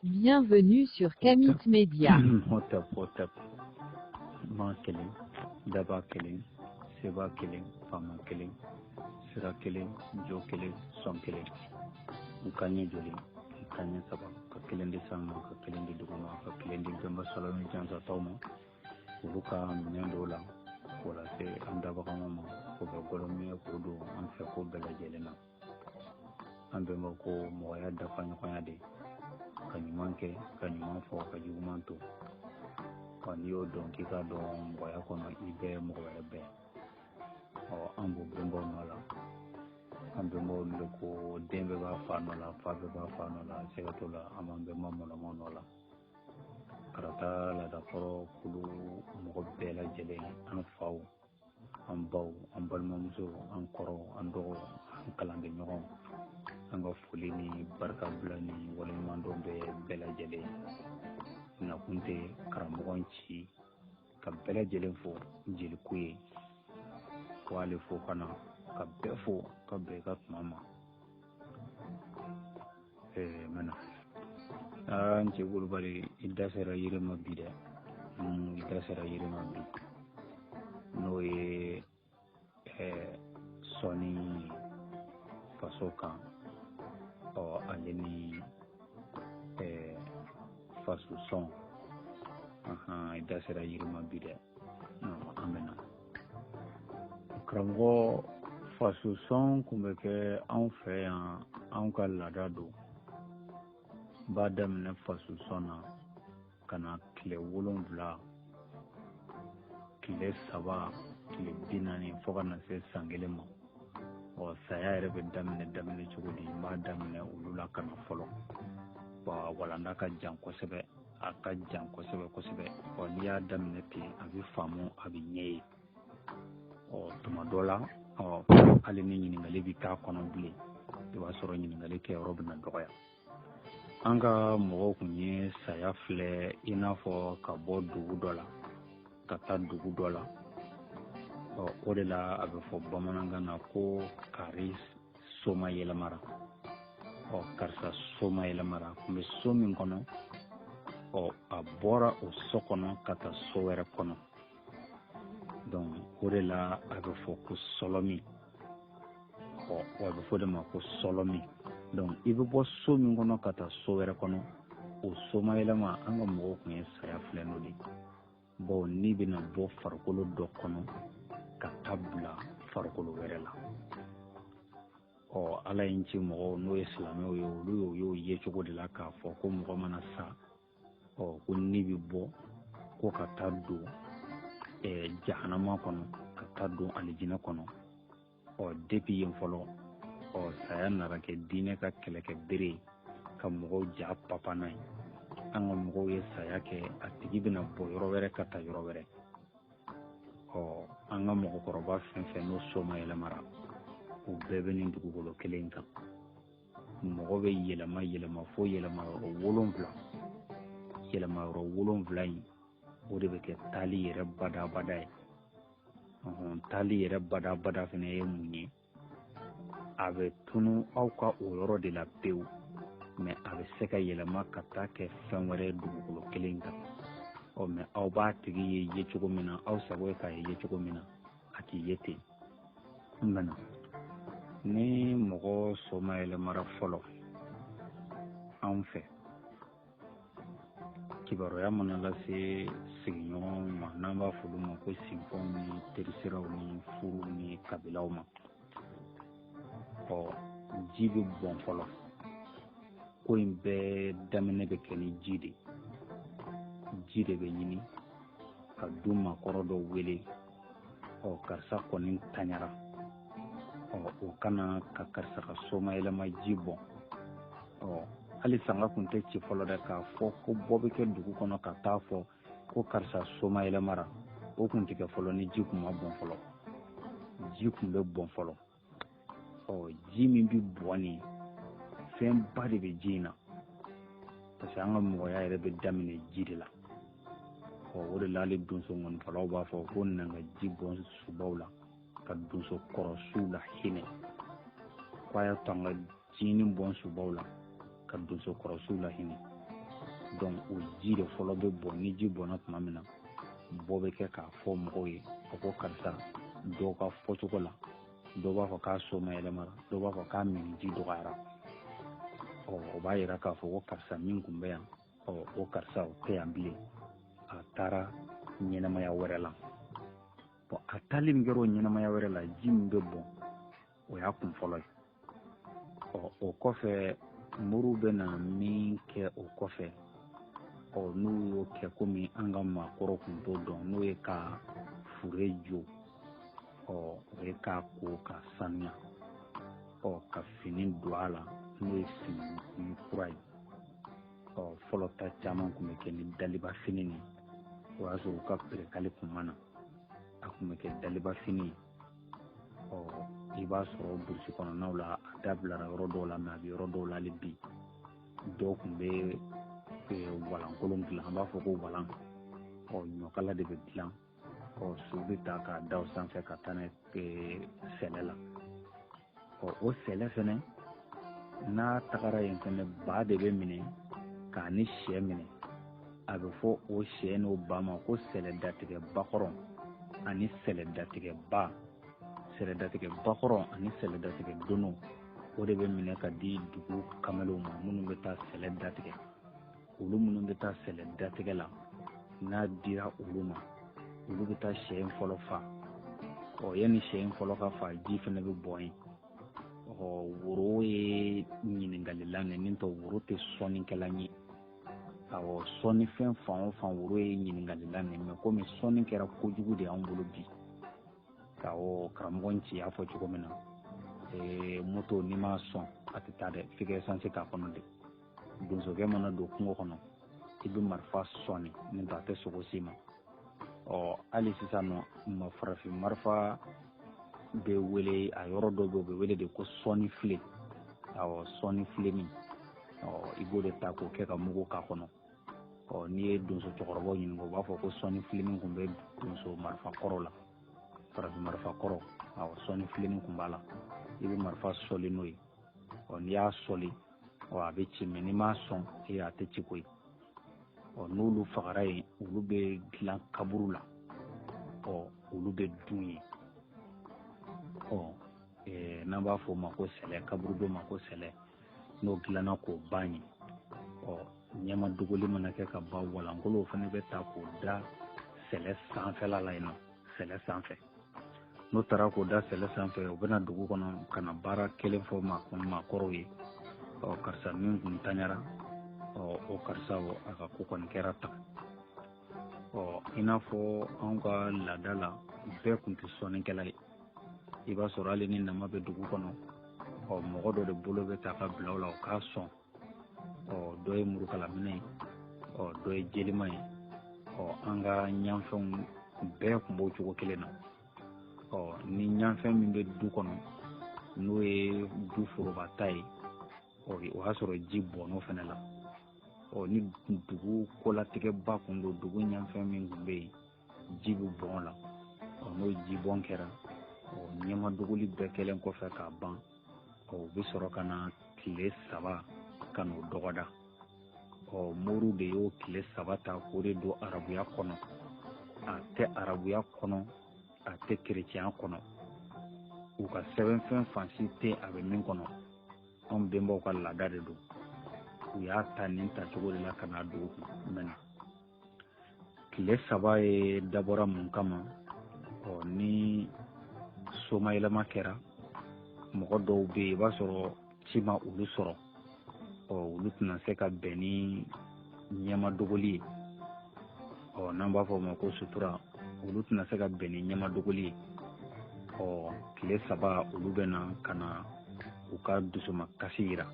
Bienvenue sur Kamit Media. Hotep hotep, ma kelen, daba kelen, seba kelen, faama kelen, sira kelen, jo kelen, sɔn kelen. N ka ɲɛ joli, n ka ɲɛ saba, ka kelen di san ma, ka kelen di dugu ma, ka kelen di bɛnba salami jansataw ma. Olu ka minɛn dɔw la k'o lase an dabagama ma, k'o kɛ gɔlɔmi ye, k'o don an fɛ ko bɛɛ lajɛlen na. An bɛnba ko mɔgɔya dafa ɲɔgɔnya de, ka ɲuman kɛ, ka ɲuman fɔ, ka juguman to. Ɔ n'i y'o dɔn k'i k'a dɔn mɔgɔya kɔnɔ, i bɛ mɔgɔ wɛrɛ bɛɛ. Ɔ an b'o bɛnbaw nɔ la. An bɛnbaw de ko den bɛɛ b'a fa nɔ la, fa bɛɛ b'a fa nɔ la, sɛgɛ t'o la, an b'an bɛnba mɔlɔmaw nɔ la. Karata laadakɔrɔ kulu mɔgɔ bɛɛ lajɛlen, an faw, an baw, an balimamusow, an kɔrɔw, an dɔgɔw, an kalandenɲɔgɔnw, an ka foli ni barikabila ni waleɲumandɔn bɛ bɛɛ lajɛlen. Nakun tɛ karamɔgɔ ci ka bɛɛ lajɛlen fo jeliko ye, ko ale fo ka na ka bɛɛ fo ka bɛn i ka tuma ma. Mɛna aa n cɛ Kulubali, i da sera yiri ma bi dɛ, i da sera yiri ma bi, n'o ye sɔnni faso kan, ɔ ale ni faso sɔn. I da sera yiri ma bi dɛ. An bɛna karamɔgɔ, faso sɔn kun bɛ kɛ anw fɛ yan, anw ka laada don. N b'a daminɛ faso sɔn na ka na tile 7, tile 3, tile 40, fo ka na se san kelen ma. Ɔ saya yɛrɛ bɛ daminɛ cogo di? N b'a daminɛ olu la ka na fɔlɔ. Wa walanda ka jan kosɛbɛ, a ka jan kosɛbɛ kosɛbɛ. Ɔ n'i y'a daminɛ ten, a bɛ faamu, a bɛ ɲɛ ye. Ɔ tuma dɔ la, ɔ hali ni ɲininkali bɛ k'a kɔnɔ bilen, i b'a sɔrɔ ɲininkali kɛyɔrɔ bɛna dɔgɔya. An ka mɔgɔw kun ye saya filɛ i n'a fɔ ka bɔ dugu dɔ la ka taa dugu dɔ la. Ɔ o de la a bɛ fɔ bamanankan na ko kari soma yɛlɛmara. Ɔ karisa soma yɛlɛmara, kun bɛ so min kɔnɔ, ɔ a bɔra o so kɔnɔ ka taa so wɛrɛ kɔnɔ. Donc o de la a bɛ fɔ ko sɔlɔmi. Ɔ a bɛ fɔ de ma ko sɔlɔmi. Donc i bɛ bɔ so min kɔnɔ ka taa so wɛrɛ kɔnɔ, o soma yɛlɛma, an ka mɔgɔw kun ye saya filɛ n'o de ye. Bawo n'i bɛna bɔ farikolo dɔ kɔnɔ ka taa bila farikolo wɛrɛ la. Ɔ Ala ye n ci mɔgɔw, n'o ye silamɛw ye, olu y'o ye cogo de la k'a fɔ ko mɔgɔ mana sa, ɔ ko ni bɛ bɔ ko ka taa don jahanama kɔnɔ, ka taa don alijinɛ kɔnɔ. Ɔ depuis yen fɔlɔ, ɔ saya nana kɛ diinɛ ka kɛlɛkɛ bere ye ka mɔgɔw ja papa n'a ye. An ka mɔgɔw ye saya kɛ a tigi bɛna bɔ yɔrɔ wɛrɛ ka taa yɔrɔ wɛrɛ. Ɔ an ka mɔgɔkɔrɔba fɛn fɛn n'o soma yɛlɛmara, u bɛɛ bɛ nin dugukolo kelen kan. Mɔgɔ bɛ yɛlɛma yɛlɛma fo yɛlɛma yɔrɔ 7. Yɛlɛma yɔrɔ 7 in, o de bɛ kɛ taali yɛrɛ badabada ye. Taali yɛrɛ badabada fana ye mun ye? A bɛ tunu aw ka o yɔrɔ de la pewu, mɛ a bɛ se ka yɛlɛma ka taa kɛ fɛn wɛrɛ ye dugukolo kelen kan. Ɔ mɛ aw b'a tigi ye ye cogo min na, aw sago ye k'a ye ye cogo min na, a t'i ye ten. N bɛna ni mɔgɔ soma yɛlɛmara fɔlɔ anw fɛ, kibaruya mana lase sigiɲɔgɔnw ma, n'an b'a fɔ olu ma ko sinfɔnw ni terisiraw ni furuw ni kabilaw ma, ɔ ji bɛ bɔn fɔlɔ. Ko in bɛɛ daminɛ bɛ kɛ ni ji de. Ji de bɛ ɲini ka du maakɔrɔ dɔ wele, ɔ karisa kɔni taɲara, ɔ o kana ka karisa ka somayɛlɛma ji bɔn. Ɔ hali sanga kun tɛ ci fɔlɔ dɛ, k'a fɔ ko bɔ bɛ kɛ dugu kɔnɔ ka taa fɔ ko karisa somayɛlɛmara, o kun tɛ kɛ fɔlɔ ni ji kun ma bɔn fɔlɔ. Ji kun bɛ bɔn fɔlɔ. Ɔ ji min bɛ bɔn nin, fɛnba de bɛ ji in na, parce que an ka mɔgɔya yɛrɛ bɛ daminɛ ji de la. Ɔ o de la hali donso ŋɔnifɔlaw b'a fɔ ko na ka ji bɔn subaw la ka donso kɔrɔsiw la hinɛ, ko a y'a to an ka jinin bɔn subaw la ka donso kɔrɔsiw la hinɛ. Donc o ji de fɔlɔ bɛ bɔn. Ni ji bɔnna tuma min na, bɔ bɛ kɛ k'a fɔ mɔgɔw ye o ko karisa, dɔw ka fɔcogo la, dɔw b'a fɔ k'a somayɛlɛmara, dɔw b'a fɔ k'a miniji dɔgɔyara. Ɔ o b'a yira k'a fɔ ko karisa min tun bɛ yan, ɔ o karisa o tɛ yan bilen, a taara ɲɛnamaya wɛrɛ la. Bon, a taali min kɛra o ɲɛnamaya wɛrɛ la, ji min bɛ bɔn, o y'a kun fɔlɔ ye. Ɔ o kɔfɛ, moriw bɛna min kɛ o kɔfɛ, ɔ n'u y'o kɛ komi an ka maakɔrɔ tun t'o dɔn, n'o ye ka fure jo, ɔ o ye k'a ko ka sanuya, ɔ ka fini don a la, n'o ye fini kura ye. Ɔ fɔlɔ ta caman tun bɛ kɛ ni daliba fini nin, o y'a sɔrɔ u ka perekali tun ma na, a tun bɛ kɛ daliba fini ye. Ɔ i b'a sɔrɔ burusi kɔnɔnaw la, a dabilara yɔrɔ dɔw la, mɛ a bɛ yɔrɔ dɔw la hali bi. Dɔw tun bɛ walankolon dilan, an b'a fɔ ko walan, ɔ ɲɔkala de bɛ dilan, ɔ su bɛ ta k'a da o sanfɛ ka taa n'a ye sɛlɛ la. Ɔ o sɛlɛ fɛnɛ, n'a tagara yen fɛnɛ, ba de bɛ minɛ k'a ni sɛ minɛ. A bɛ fɔ o sɛ n'o ba ma ko sɛlɛ datigɛ bakɔrɔn ani sɛlɛ datigɛ ba. Sɛlɛ datigɛ bakɔrɔn ani sɛlɛ datigɛ dono, o de bɛ minɛ ka di dugu kamalenw ma minnu bɛ taa sɛlɛ datigɛ. Olu minnu bɛ taa sɛlɛ datigɛ la, n'a dira olu ma, olu bɛ taa sɛ in fɔlɔ fa. Ɔ yanni sɛ in fɔlɔ ka fa, ji fɛnɛ bɛ bɔn yen. Ɔ woro ye ɲininkalilan de, ni tɔ woro tɛ sɔnnikɛla ye. Awɔ, sɔnnifɛn fan o fan, woro ye ɲininkalilan de, mɛ komi sɔnni kɛra kojugu de y'an bolo bi. Awɔ, karamɔgɔ n ci y'a fɔ cogo min na, moto n'i m'a sɔn a tɛ taa dɛ, f'i ka esansi k'a kɔnɔ de. Donsokɛ mana don kungo kɔnɔ, i bɛ marifa sɔnni, ni tɔ a tɛ sogo s'i ma. Ɔ hali sisan nɔ, ma farafin marifa bɛ wele, a yɔrɔ dɔ bɛ yen, o bɛ wele de ko sɔnni file. Awɔ, sɔnni filenin, ɔ i b'o de ta k'o kɛ ka mugu k'a kɔnɔ. Ɔ n'i ye donso cɛkɔrɔbaw ɲininka, u b'a fɔ ko sɔnni filenin tun bɛ donso marifa kɔrɔ la, farafin marifa kɔrɔ. Awɔ, sɔnni filenin tun b'a la, i bɛ marifa sɔli n'o ye. Ɔ n'i y'a sɔli, ɔ a bɛ ci, mɛ n'i m'a sɔn, e a tɛ ci koyi. Ɔ n'olu fagara yen, olu bɛ dilan kaburu la, ɔ olu bɛ dun yen. Ɔ n'an b'a fɔ o ma ko sɛlɛ, kaburudo ma ko sɛlɛ, n'o dilanna k'o ban yen. Ɔ ɲɛma dogoli mana kɛ ka ban, walankolow fana bɛ ta k'o da sɛlɛ sanfɛla la yen nɔ, sɛlɛ sanfɛ. N'o taara k'o da sɛlɛ sanfɛ, u bɛna dugu kɔnɔ ka na baara kelen fɔ maakɔrɔw ye. Ɔ karisa min kun taɲara, ɔ o karisa o a ka ko kɔni kɛra tan. Ɔ i n'a fɔ anw ka laada la, bɛɛ kun tɛ sɔnnikɛla ye. I b'a sɔrɔ hali ni nama bɛ dugu kɔnɔ, ɔ mɔgɔ dɔ de bolo bɛ ta ka bila o la, o k'a sɔn. Ɔ dɔ ye murukalaminɛ ye, ɔ dɔ ye jelima ye. Ɔ an ka ɲanfɛnw bɛɛ kun b'o cogo kelen na. Ɔ ni ɲanfɛn min bɛ du kɔnɔ, n'o ye du foroba ta ye, ɔ o y'a sɔrɔ ji bɔnn'o fɛnɛ la. Ɔ ni dugu kolatigɛba kun don, dugu ɲanfɛn min kun bɛ yen, ji bɛ bɔn o la. Ɔ n'o jibɔn kɛra, ɔ ɲɛmadogoli bɛɛ kɛlen kɔfɛ k'a ban, ɔ u bɛ sɔrɔ ka na tile 3 ka n'o dɔgɔda. Ɔ moriw de y'o tile 3 ta k'o de don arabuya kɔnɔ. A tɛ arabuya kɔnɔ, a tɛ kerecɛnya kɔnɔ, u ka sɛbɛnfɛn fan si tɛ a bɛ min kɔnɔ. Anw bɛnbaw ka laada de don, u y'a ta nin tacogo de la ka n'a don u kun. Mɛ tile 3 ye dabɔra mun kama? Ɔ ni somayɛlɛma kɛra, mɔgɔ dɔw bɛ yen, i b'a sɔrɔ ci ma olu sɔrɔ, ɔ olu tɛna se ka bɛn ni ɲɛmadogoli ye. Ɔ n'an b'a fɔ o ma ko sutura, olu tɛna se ka bɛn ni ɲɛmadogoli ye. Ɔ tile 3 olu bɛ na ka na u ka dusumakasi yira,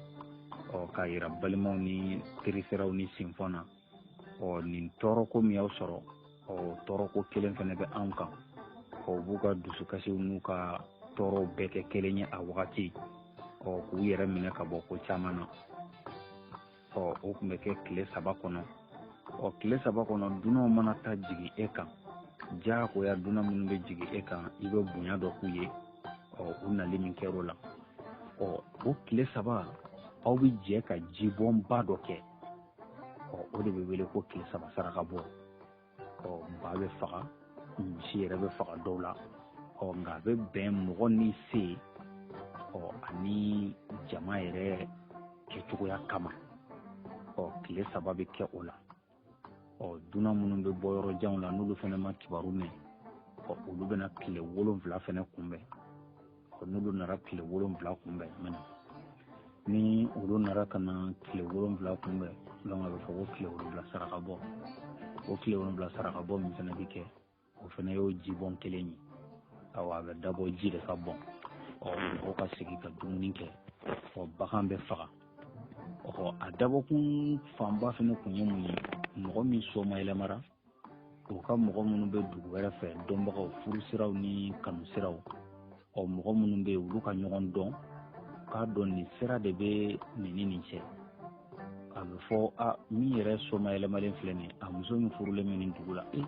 ɔ k'a yira balimaw ni terisiraw ni sinfɔn na. Ɔ nin tɔɔrɔko min y'aw sɔrɔ, ɔ tɔɔrɔko kelen fɛnɛ bɛ anw kan. Ɔ u b'u ka dusukasiw n'u ka tɔɔrɔw bɛɛ kɛ kelen ye a wagati, ɔ k'u yɛrɛ minɛ ka bɔ ko caman na. Ɔ o tun bɛ kɛ tile 3 kɔnɔ. Ɔ tile 3 kɔnɔ, dunanw mana taa jigin e kan, diyagoya dunan minnu bɛ jigin e kan, i bɛ bonya dɔ k'u ye. Ɔ u nali min kɛr'o la, ɔ o tile 3 aw bɛ jɛ ka jibɔnba dɔ kɛ. Ɔ o O de bɛ wele ko tile 3 saraka bɔ. Ɔ ba bɛ faga, misi yɛrɛ bɛ faga dɔw la. Ɔ nka a bɛ bɛn mɔgɔ ni se ɔ ani jama yɛrɛ kɛcogoya kama. Ɔ tile 3 bɛ kɛ o la. Ɔ dunan minnu bɛ bɔ yɔrɔ janw la n'olu fana ma kibaru mɛn, ɔ olu bɛna tile 7 fana kunbɛn. Ɔ n'olu nana tile 7 kunbɛn mɛnɛ, ni olu nana ka na tile 7 kunbɛn, donc a bɛ fɔ ko tile 7 saraka bɔ. O tile 7 saraka bɔ min fana bɛ kɛ, o fana y'o jibɔn kelen ye. Awɔ, a bɛ dabɔ ji de ka bɔn. Ɔ mɔgɔw ka sigi ka dumuni kɛ. Ɔ bagan bɛ faga. Ɔ a dabɔkun fanba fana kun ye mun ye? Mɔgɔ min somayɛlɛmara, o ka mɔgɔ minnu bɛ dugu wɛrɛ fɛ, dɔnbagaw, furusiraw ni kanusiraw, ɔ mɔgɔ minnu bɛ yen olu ka ɲɔgɔn dɔn, k'a dɔn nin sira de bɛ nin ni nin cɛ. A bɛ fɔ a min yɛrɛ somayɛlɛmalen filɛ nin ye, a muso min furulen bɛ nin dugu la, e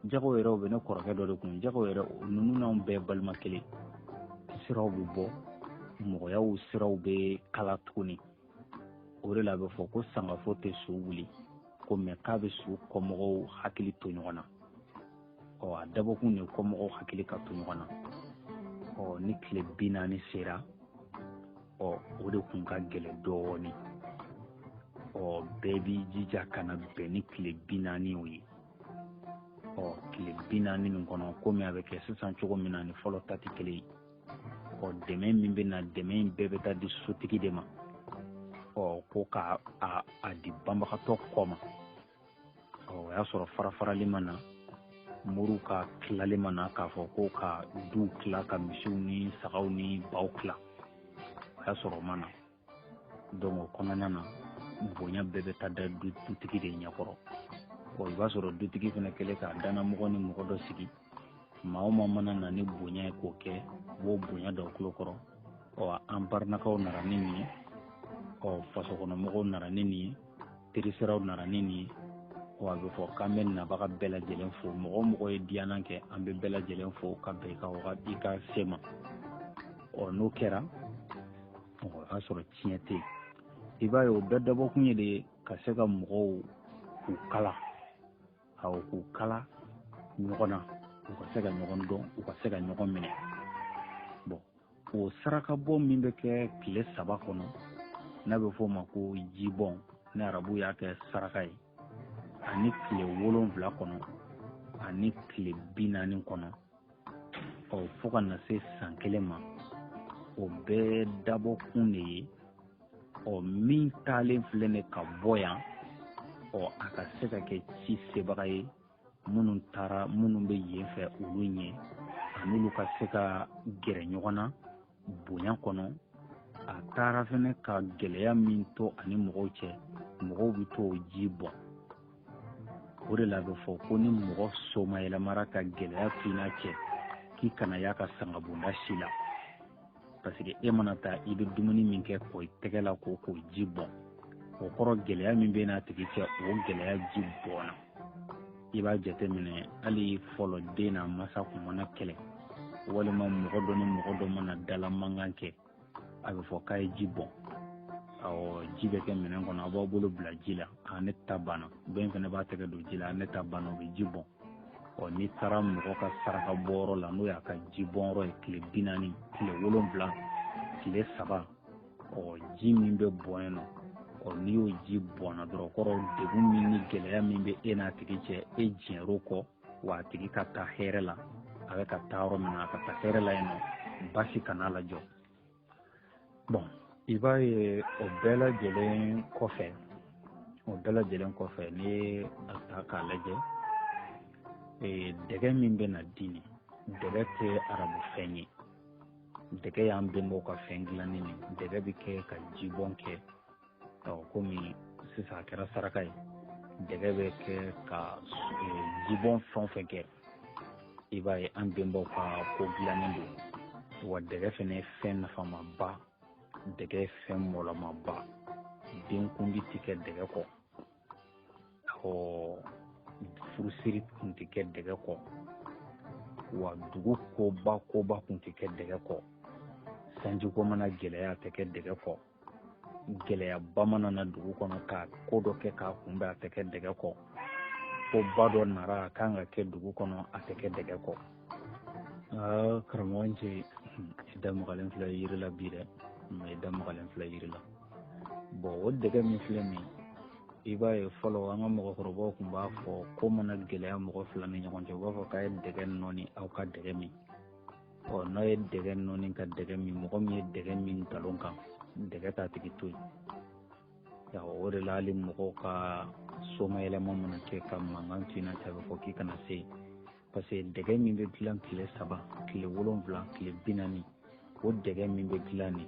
jago yɛrɛ o bɛ ne kɔrɔkɛ dɔ de kun, jago yɛrɛ ninnu n'anw bɛɛ balima kelen. Siraw bɛ bɔ, mɔgɔyaw siraw bɛ kala tuguni. O de la a bɛ fɔ ko sangafo tɛ so wuli, ko mɛ k'a bɛ so kɔmɔgɔw hakili to ɲɔgɔn na. Ɔ a dabɔkun de kɔmɔgɔw hakili ka to ɲɔgɔn na. Ɔ ni tile 40 sera, ɔ o de kun ka gɛlɛn dɔɔnin. Ɔ bɛɛ b'i jija ka na bɛn ni tile 40 o ye. Ɔ tile 40 nin kɔnɔ, komi a bɛ kɛ sisan cogo min na ni fɔlɔ ta tɛ kelen ye. Ɔ dɛmɛ min bɛ na, dɛmɛ in bɛɛ bɛ taa di sotigi de ma. Ɔ ko ka a di banbagatɔ kɔ ma. Ɔ o y'a sɔrɔ farafarali ma na, moriw ka tilali ma na k'a fɔ ko ka duw tila, ka misiw ni sagaw ni baw tila, o y'a sɔrɔ o ma na. Donc o kɔnɔna na, bonya bɛɛ bɛ taa da dutigi de ɲɛkɔrɔ. Ɔ i b'a sɔrɔ dutigi fana kɛlen k'a dannamɔgɔ ni mɔgɔ dɔ sigi, maa o maa mana na ni bonya ye k'o kɛ, u b'o bonya da o tulo kɔrɔ. Ɔ an barinakaw nana ni nin ye, ɔ fasokɔnɔmɔgɔw nana ni nin ye, terisiraw nana ni nin ye. Ɔ a bɛ fɔ k'an bɛ nabaga bɛɛ lajɛlen fo, mɔgɔ o mɔgɔ ye diyanan kɛ, an bɛ bɛɛ lajɛlen fo ka bɛn i ka wagati, i ka se ma. Ɔ n'o kɛra, o y'a sɔrɔ tiɲɛ tɛ yen. I b'a ye o bɛɛ dabɔkun ye de ka se ka mɔgɔw k'u kala, awɔ k'u kala ɲɔgɔn na, u ka se ka ɲɔgɔn dɔn, u ka se ka ɲɔgɔn minɛ. Bon o sarakabɔ min bɛ kɛ tile 3 kɔnɔ, n'a bɛ f'o ma ko jibɔn, ni arabu y'a kɛ saraka ye, ani tile 7 kɔnɔ, ani tile 40 kɔnɔ, ɔ fo ka na se san 1 ma, o bɛɛ dabɔkun de ye. Ɔ min taalen filɛ nin ka bɔ yan, ɔ a ka se ka kɛ ci sebaga ye, minnu taara, minnu bɛ yen fɛ olu ɲɛ, a n'olu ka se ka gɛrɛ ɲɔgɔn na bonya kɔnɔ. A taara fɛnɛ ka gɛlɛya min to ani mɔgɔw cɛ, mɔgɔw bɛ t'o ji bɔn. O de la a bɛ fɔ ko ni mɔgɔ somayɛlɛmara ka gɛlɛya to i n'a cɛ, k'i kana y'a ka sangabonda si la. Parce que e mana taa, i bɛ dumuni min kɛ k'o tɛgɛ la k'o ji bɔn, o kɔrɔ gɛlɛya min bɛ n'a tigi cɛ, o gɛlɛya ji bɔnna. I b'a jateminɛ hali fɔlɔ den n'a masa kun mana kɛlɛ, walima mɔgɔ dɔ ni mɔgɔ dɔ mana dala mankan kɛ, a bɛ fɔ k'a ye ji bɔn. Awɔ, ji bɛ kɛ minɛn kɔnɔ, a b'aw bolo bila ji la, a ne ta banna. Dɔ in fana b'a tɛgɛ don ji la, a ne ta banna, o bɛ ji bɔn. Ɔ n'i taara mɔgɔ ka saraka bɔyɔrɔ la, n'o y'a ka ji bɔnyɔrɔ ye, tile 40, tile 7, tile 3, ɔ ji min bɛ bɔn yen nɔ, ɔ n'i y'o ji bɔnna dɔrɔn, kɔrɔ degun min ni gɛlɛya min bɛ e n'a tigi cɛ, e jɛnr'o kɔ, wa a tigi ka taa hɛrɛ la, a bɛ ka taa yɔrɔ min na, a ka taa hɛrɛ la yen nɔ, baasi kana lajɔ. Bon i b'a ye o bɛɛ lajɛlen kɔfɛ, o bɛɛ lajɛlen kɔfɛ, n'i ye a ta k'a lajɛ, dɛgɛ min bɛ na di nin, dɛgɛ tɛ arabu fɛn ye. Dɛgɛ y'an bɛnbaw ka fɛn dilannen ye. Dɛgɛ bɛ kɛ ka jibɔn kɛ, ɔ komi sisan a kɛra saraka ye. Dɛgɛ bɛ kɛ ka jibɔn fɛn o fɛn kɛ, i b'a ye an bɛnbaw ka ko dilannen don. Wa dɛgɛ fɛnɛ ye fɛn nafamaba, dɛgɛ ye fɛn mɔlɔmaba. Denkundi tɛ kɛ dɛgɛ kɔ, ɔ furusiri tun tɛ kɛ dɛgɛ kɔ, wa dugu koba kun tɛ kɛ dɛgɛ kɔ, sanjiko mana gɛlɛya a tɛ kɛ dɛgɛ kɔ. Gɛlɛyaba mana na dugu kɔnɔ ka ko dɔ kɛ k'a kunbɛn, a tɛ kɛ dɛgɛ kɔ. Ko ba dɔ nara a kan ka kɛ dugu kɔnɔ, a tɛ kɛ dɛgɛ kɔ. Aa, karamɔgɔ n ce, i da magalen filɛ yiri la bi dɛ, i da magalen filɛ yiri la. Bɔn, o dɛgɛ min filɛ nin ye, i b'a ye fɔlɔ an ka mɔgɔkɔrɔbaw tun b'a fɔ ko mana gɛlɛya mɔgɔ fila ni ɲɔgɔn cɛ, u b'a fɔ k'a ye dɛgɛ nɔɔni, aw ka dɛgɛ min. Ɔ, n'a ye dɛgɛ nɔɔni ka dɛgɛ min, mɔgɔ min ye dɛgɛ min nkalon kan, dɛgɛ t'a tigi to yen. O de la hali mɔgɔw ka somayɛlɛma mana kɛ ka mankan f'i na, a bɛ fɔ k'i kana se yen, parce que dɛgɛ min bɛ dilan tile 3, tile 7, tile 40, o dɛgɛ min bɛ dilan nin,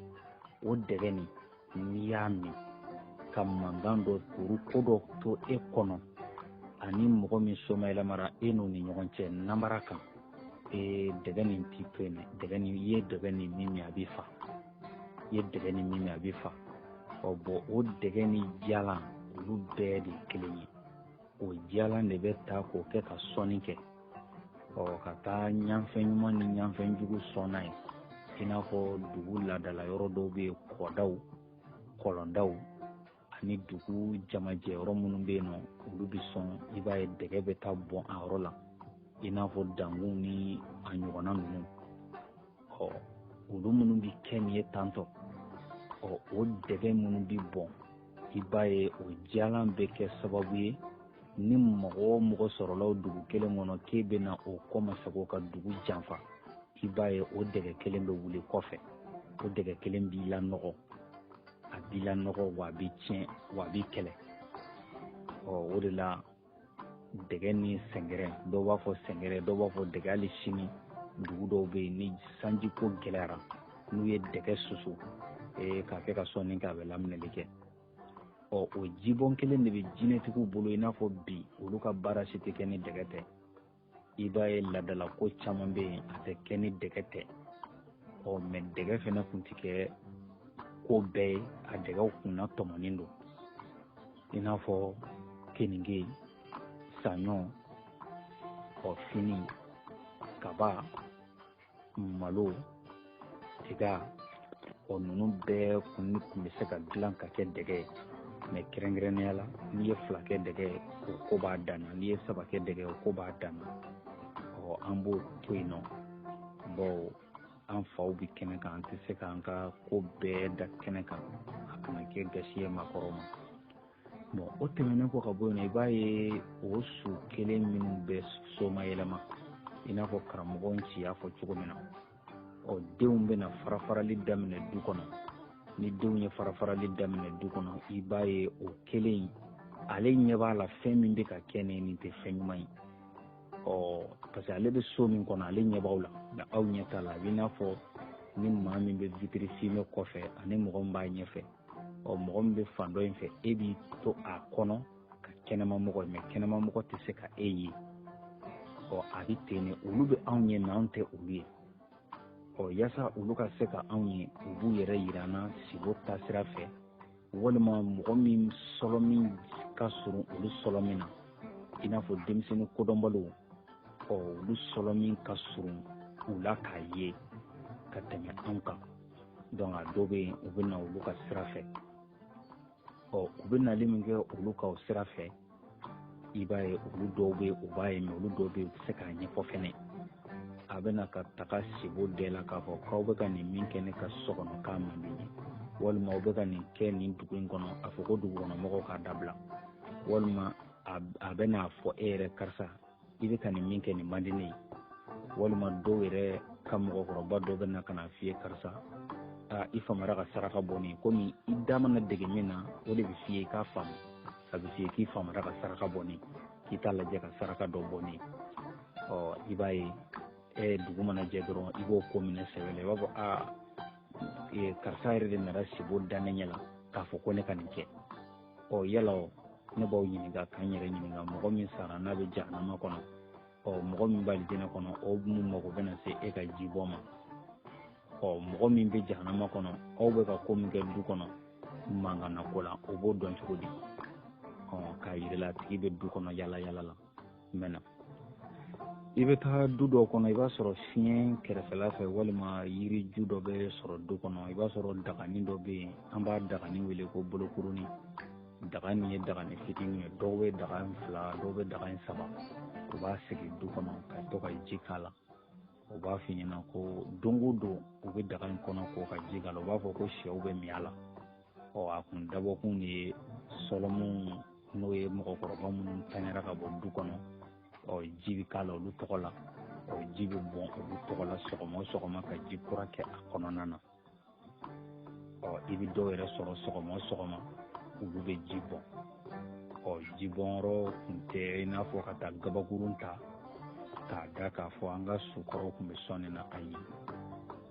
o dɛgɛ nin, n'i y'a min ka mankan dɔ kuru ko dɔ to e kɔnɔ ani mɔgɔ min somayɛlɛmara e n'o ni ɲɔgɔn cɛ namara kan, ee, dɛgɛ nin t'i to yen dɛ. Dɛgɛ nin, i ye dɛgɛ nin min min, a b'i fa. I ye dɛgɛ nin min min, a b'i fa. Ɔ bɔn, o dɛgɛ ni jalan, olu bɛɛ de ye kelen ye. O jalan de bɛ ta k'o kɛ ka sɔnni kɛ, ɔ, ka taa ɲanfɛn ɲuman ni ɲanfɛn jugu sɔn n'a ye. I n'a fɔ dugu laadala yɔrɔ dɔw bɛ yen, kɔdaw, kɔlɔndaw ani dugu jamajɛyɔrɔ minnu bɛ yen nɔ, olu bɛ sɔn. I b'a ye dɛgɛ bɛ taa bɔn a yɔrɔ la, i n'a fɔ dankun ni a ɲɔgɔnna ninnu. Ɔ, olu minnu bɛ kɛ nin ye tantɔ, ɔ, o dɛgɛ minnu bɛ bɔn, i b'a ye o jalan bɛ kɛ sababu ye ni mɔgɔ o mɔgɔ sɔrɔla o dugu kelen kɔnɔ k'e bɛna o kɔmasegin ka dugu janfa, i b'a ye o dɛgɛ kelen bɛ wuli kɔfɛ. O dɛgɛ kelen b'i lanɔgɔ, a b'i lanɔgɔ, wa a b'i tiɲɛ, wa a b'i kɛlɛ. Ɔ, o de la dɛgɛ ni sɛngɛrɛ, dɔw b'a fɔ sɛngɛrɛ, dɔw b'a fɔ dɛgɛ. Hali sini dugu dɔw bɛ yen, ni sanjiko gɛlɛyara, n'u ye dɛgɛ susu k'a kɛ ka sɔnni kɛ, a bɛ laminɛli kɛ. Ɔ, o jibɔn kelen de bɛ jinɛtigiw bolo. I n'a fɔ bi, olu ka baara si tɛ kɛ ni dɛgɛ tɛ. I b'a ye laadalako caman bɛ yen, a tɛ kɛ ni dɛgɛ tɛ. Ɔ, mɛ dɛgɛ fana tun tɛ kɛ ko bɛɛ ye, a dɛgɛw kunna tɔmɔnen don, i n'a fɔ keninge, saɲɔ, ɔ, fini, kaba, malo, tiga. Ɔ, ninnu bɛɛ kun bɛ se ka dilan ka kɛ dɛgɛ ye. Mɛ kɛrɛnkɛrɛnnenya la, n'i ye 2 kɛ dɛgɛ ye, o ko b'a dan na. N'i ye 3 kɛ dɛgɛ ye, o ko b'a dan na. Ɔ, an b'o to yen nɔ, bawo an faw bɛ kɛnɛ kan, an tɛ se k'an ka ko bɛɛ da kɛnɛ kan, a kana kɛ gasi ye maakɔrɔw ma. Bɔn, o tɛmɛnen kɔ ka bɔ yen nɔ, i b'a ye o su kelen minnu bɛ somayɛlɛma, i n'a fɔ karamɔgɔ n ci y'a fɔ cogo min na, ɔ, denw bɛna farafarali daminɛ du kɔnɔ. Ni denw ye farafarali daminɛ du kɔnɔ, i b'a ye o kelen, ale ɲɛ b'a la fɛn min bɛ ka kɛ nin, nin tɛ fɛn ɲuman ye. Ɔ, parce que ale bɛ so min kɔnɔ, ale ɲɛ b'aw la, nka aw ɲɛ t'a la. A bɛ i n'a fɔ ni maa min bɛ vitre fumée kɔfɛ ani mɔgɔ min b'a ɲɛfɛ. Ɔ, mɔgɔ min bɛ fan dɔ in fɛ, e b'i to a kɔnɔ ka kɛnɛma mɔgɔ ye, mɛ kɛnɛma mɔgɔ tɛ se ka e ye. Ɔ, a bɛ ten de, olu bɛ anw ye, mɛ anw tɛ olu ye. Ɔ, yaasa olu ka se ka anw ye, u b'u yɛrɛ yira an na sibo taasira fɛ, walima mɔgɔ min sɔlɔ min ka surun olu sɔlɔ min na, i n'a fɔ denmisɛnnin kodɔnbaliw. Ɔ, olu sɔlɔ min ka surun u la k'a ye ka tɛmɛ anw kan, donc a dɔw bɛ yen, u bɛ na olu ka sira fɛ. Ɔ, u bɛ nali min kɛ olu ka o sira fɛ, i b'a ye olu dɔw bɛ yen, u b'a ye, mɛ olu dɔw bɛ yen, u tɛ se k'a ɲɛfɔ fɛnɛ. A bɛ na ka taga sibo dɛ la k'a fɔ k'aw bɛ ka nin min kɛ ne ka so kɔnɔ, k'a man di n ye, walima aw bɛ ka nin kɛ nin dugu in kɔnɔ, a fɔ ko dugu kɔnɔ mɔgɔw k'a dabila, walima a bɛ n'a fɔ e yɛrɛ, karisa, i bɛ ka nin min kɛ, nin man di ne ye. Walima dɔw yɛrɛ ka mɔgɔkɔrɔba dɔ bɛ na ka na f'i ye, karisa, aa, i famara ka saraka bɔ nin ye, komi i da mana dege min na, o de bɛ f'i ye i k'a faamu. A bɛ f'i ye k'i famara ka saraka bɔ nin, k'i t'a lajɛ ka saraka dɔ bɔ nin. Ɔ, i b'a ye dugu mana jɛ dɔrɔn, i b'o ko minɛ sɛbɛ la. I b'a fɔ, aa, karisa yɛrɛ de nana sibo da ne ɲɛ la k'a fɔ ko ne ka nin kɛ. Ɔ, yala o, ne b'aw ɲininka, k'an yɛrɛ ɲininka, mɔgɔ min sara n'a bɛ jahanama kɔnɔ, ɔ, mɔgɔ min b'a alijinɛ kɔnɔ, o mun mago bɛna se e ka jibɔ ma? Ɔ, mɔgɔ min bɛ jahanama kɔnɔ, aw bɛ ka ko min kɛ du kɔnɔ mankanna ko la, o b'o dɔn cogo di? Ɔ, k'a yir'i la a tigi bɛ du kɔnɔ yala yala la. N bɛ na. I bɛ taa du dɔ kɔnɔ, i b'a sɔrɔ fiɲɛ kɛrɛfɛla fɛ walima yiriju dɔ bɛ sɔrɔ du kɔnɔ. I b'a sɔrɔ dagani dɔ bɛ yen, an b'a dagani wele ko bolokurunin. Daga nin ye dagani fitinin ye, dɔw bɛ daga in 2, dɔw bɛ daga in 3. U b'a sigi du kɔnɔ ka to ka ji k'a la. U b'a f'i ɲɛna ko don o don u bɛ daga in kɔnɔ ko ka ji k'a la. U b'a fɔ ko sɛw bɛ min a la. A kun dabɔkun de ye sɔlɔmu, n'o ye mɔgɔkɔrɔba minnu tanyara ka bɔ du kɔnɔ. Ji bɛ k'a la olu tɔgɔ la. Ji bɛ bɔn olu tɔgɔ la sɔgɔma o sɔgɔma ka ji kura kɛ a kɔnɔna na. I bɛ dɔw yɛrɛ sɔrɔ sɔgɔma o sɔgɔma olu bɛ ji bɔn. Ji bɔnyɔrɔ kun tɛ i n'a fɔ ka taa gabakurun ta k'a da k'a fɔ an ka sukɔrɔw kun bɛ sɔn nin na. Ayi,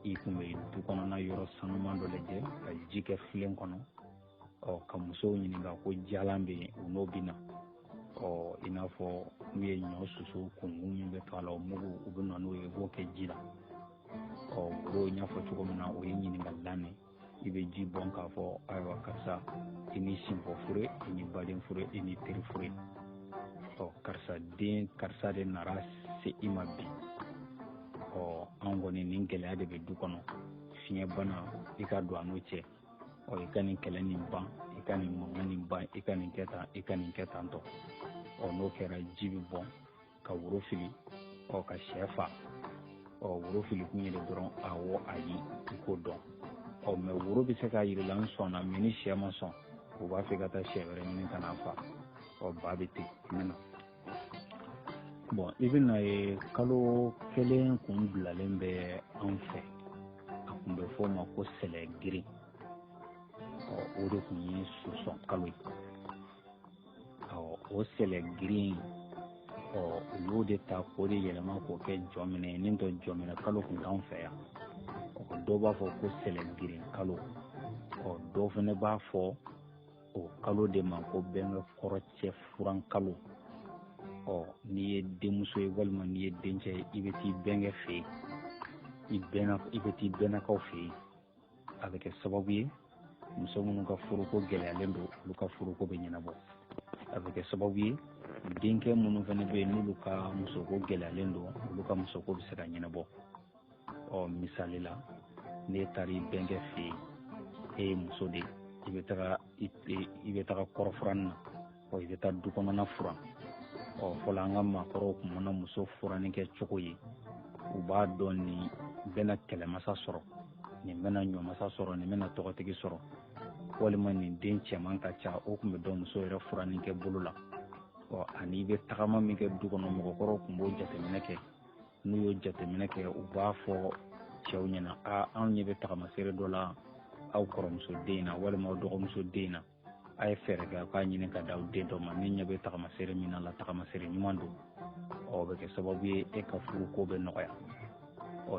i kun bɛ du kɔnɔna yɔrɔ sanuman dɔ lajɛ ka ji kɛ filen kɔnɔ, ka musow ɲininka ko jalan bɛ yen, u n'o bɛ na. I n'a fɔ n'u ye ɲɔ susu kunkun min bɛ to a la, o mugu u bɛ na n'o ye, i b'o kɛ ji la. Woro n y'a fɔ cogo min na, o ye ɲininkali ye. I bɛ ji bɔn k'a fɔ ayiwa karisa, i ni sinfɔ fure, i ni baden fure, i ni teri fure. Karisa den karisa de nana se i ma bi. An kɔni nin gɛlɛya de bɛ du kɔnɔ, fiɲɛbana, i ka don a n'o cɛ. I ka nin kɛlɛ nin ban, i ka nin mankan nin ban, i ka nin kɛ tan, i ka nin kɛ tan tɔ. N'o kɛra ji bɛ bɔn ka woro fili, ka sɛ fa. Woro fili kun ye de dɔrɔn awɔ ayi i k'o dɔn. Mɛ woro bɛ se k'a yir'i la n sɔnna, mɛ ni sɛ ma sɔn, u b'a fɛ ka taa sɛ wɛrɛ ɲini ka n'a fa. Ba bɛ ten n bɛ na. Bɔn i bɛna ye kalo 1 kun bilalen bɛ an fɛ, a kun bɛ fɔ o ma ko sɛlɛ girin. O de kun ye sosɔn kalo ye. O sɛlɛ girin, u y'o de ta k'o de yɛlɛma k'o kɛ jɔminɛ ye. Ni tɔ jɔminɛ kalo kun t'anw fɛ yan. Dɔw b'a fɔ ko sɛlɛ girin kalo. Dɔw fana b'a fɔ o kalo de ma ko bɛnkɛ kɔrɔcɛ furan kalo. N'i ye denmuso ye walima n'i ye dencɛ ye, i bɛ t'i bɛnkɛ fɛ yen, i bɛ t'i bɛnnakaw fɛ yen. A bɛ kɛ sababu ye muso minnu ka furuko gɛlɛyalen don, olu ka furuko bɛ ɲɛnabɔ. A bɛ kɛ sababu ye denkɛ minnu fana bɛ yen n'olu ka musoko gɛlɛyalen don, olu ka musoko bɛ se ka ɲɛnabɔ. Misali la, n'e taara i bɛnkɛ fɛ yen, e ye muso de ye, i bɛ taga kɔrɔfuranni na, i bɛ taa du kɔnɔna furan. Fɔlɔ an ka maakɔrɔw tun mana muso furanni kɛ cogo ye, u b'a dɔn nin bɛna kɛlɛmasa sɔrɔ, nin bɛna ɲɔmasa sɔrɔ, nin bɛna tɔgɔtigi sɔrɔ, walima nin den cɛman ka ca. O tun bɛ dɔn muso yɛrɛ furanni kɛ bolo la. Ani i bɛ tagama min kɛ du kɔnɔ, mɔgɔkɔrɔw tun b'o jateminɛ kɛ. N'u y'o jateminɛ kɛ, u b'a fɔ cɛw ɲɛna, a anw ɲɛ bɛ tagamasere dɔ la aw kɔrɔmuso den na walima aw dɔgɔmuso den na, a ye fɛɛrɛ kɛ aw k'a ɲini ka da aw den dɔ ma, ne ɲɛ bɛ tagamasere min na la, tagamasere ɲuman don. O bɛ kɛ sababu ye e ka furuko bɛ nɔgɔya.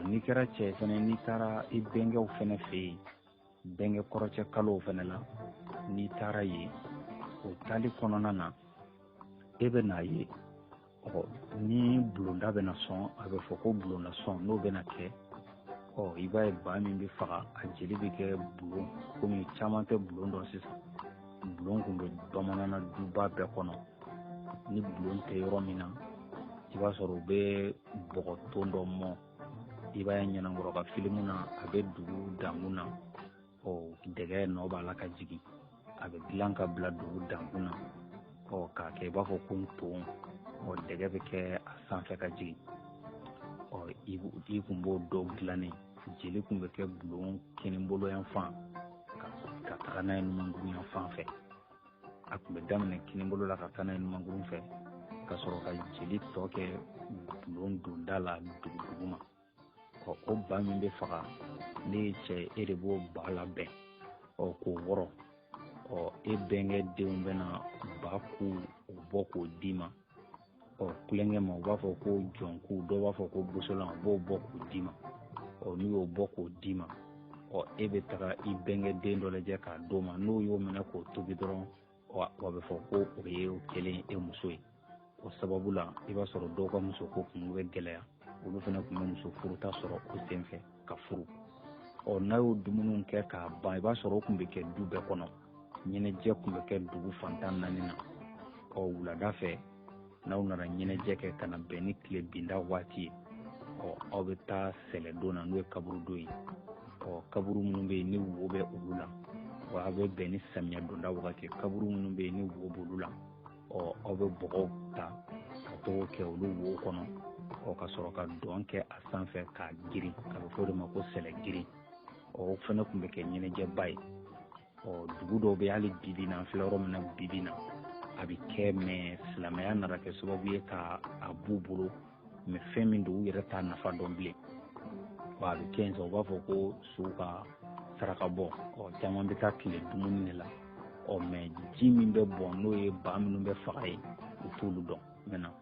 N'i kɛra cɛ ye fɛnɛ, n'i taara i bɛnkɛw fɛnɛ fɛ yen, bɛnkɛ kɔrɔcɛ kalow fɛnɛ la, n'i taara yen, o taali kɔnɔna na, e bɛ n'a ye, ni bulonda bɛna sɔn, a bɛ fɔ ko bulonda sɔn, n'o bɛna kɛ, i b'a ye ba min bɛ faga, a jeli bɛ kɛ bulon, komi caman tɛ bulon dɔn sisan. Bulon kun bɛ bamananna duba bɛɛ kɔnɔ. Ni bulon tɛ yɔrɔ min na, i b'a sɔrɔ u bɛ bɔgɔton dɔ mɔ, i b'a ye ɲanankɔrɔ ka filimu na, a bɛ dugu dankun na, dɛgɛ nɔ b'a la ka jigin, a bɛ dilan ka bila dugu dankun na, k'a kɛ i b'a fɔ ko nton, dɛgɛ bɛ kɛ a sanfɛ ka jigin. I kun b'o dɔw dilannen, jeli kun bɛ kɛ bulon kinibolo yan fan ka taga n'a ye numankuru yan fan fɛ. A kun bɛ daminɛ kinibolo la ka taa n'a ye numankuru fɛ, ka sɔrɔ ka jeli tɔ kɛ bulon donda la dugu duguma. O ba min bɛ faga, ne ye cɛ ye, e de b'o ba labɛn, k'o wɔrɔ. E bɛnkɛ denw bɛna ba k'u o bɔ k'o d'i ma. Kulonkɛ ma, u b'a fɔ ko jɔnku, dɔw b'a fɔ ko bosolan, u b'o bɔ k'o d'i ma. N'u y'o bɔ k'o d'i ma, e bɛ taga i bɛnkɛ den dɔ lajɛ k'a d'o ma. N'o y'o minɛ k'o tobi dɔrɔn, o bɛ fɔ ko o ye o kɛlen e muso ye. O sababu la, i b'a sɔrɔ dɔw ka musoko kun bɛ gɛlɛya, olu fana tun bɛ muso furuta sɔrɔ o senfɛ ka furu. N'a y'o dumuniw kɛ k'a ban, i b'a sɔrɔ o tun bɛ kɛ du bɛɛ kɔnɔ. Ɲɛnajɛ tun bɛ kɛ dugu fantan 4 na. Wulada fɛ, N'aw nana ɲɛnajɛ kɛ ka na bɛn ni tile binda waati ye, ɔ aw bɛ taa sɛlɛdon na, n'o ye kaburudon ye. Ɔ kaburu minnu bɛ yen ni wo bɛ olu la, ɔ aw bɛ bɛn ni samiya donda wagati ye. Kaburu minnu bɛ yen ni wo b'olu la, ɔ aw bɛ bɔgɔw ta ka t'o kɛ olu wo kɔnɔ, ɔ ka sɔrɔ ka dɔn kɛ a sanfɛ k'a girin. A bɛ fɔ o de ma ko sɛlɛ girin. Ɔ o fana tun bɛ kɛ ɲɛnajɛba ye. Ɔ dugu dɔw bɛ hali bibi na, an filɛ yɔrɔ min na bibi na, a bɛ kɛ, mais silamɛya nana kɛ sababu ye ka a b'u bolo, mais fɛn min don u yɛrɛ t'a nafa dɔn bilen. Wa a bɛ kɛ yen sa, u b'a fɔ ko su ka saraka bɔ. Ɔ caman bɛ taa tile dumuni de la. Ɔ mais ji min bɛ bɔn, n'o ye ba minnu bɛ faga ye, u t'olu dɔn maintenant.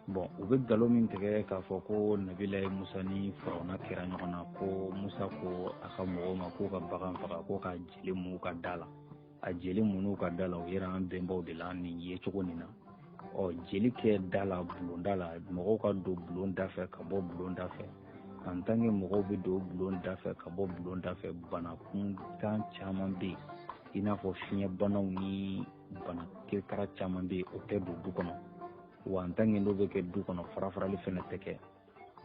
Bon, u bɛ nkalon min tigɛ k'a fɔ ko Nabilayi Musa ni Firawuna kɛra ɲɔgɔn na, ko Musa ko a ka mɔgɔw ma k'u ka bagan faga, ko ka jeli mun ka da la. A jeli mun ka da la, o yɛrɛ an bɛnbaw de la nin ye cogo nin na. Ɔ jeli kɛ da la, bulonda la, mɔgɔw ka don bulon da fɛ ka bɔ bulon da fɛ. En tant que mɔgɔw bɛ don bulon da fɛ ka bɔ bulon da fɛ, bana kuntan caman bɛ yen, i n'a fɔ fiɲɛbanaw ni bana kirikara caman bɛ yen, o tɛ don du kɔnɔ. Wa en tant que n'o bɛ kɛ du kɔnɔ, fara-farali fɛnɛ tɛ kɛ.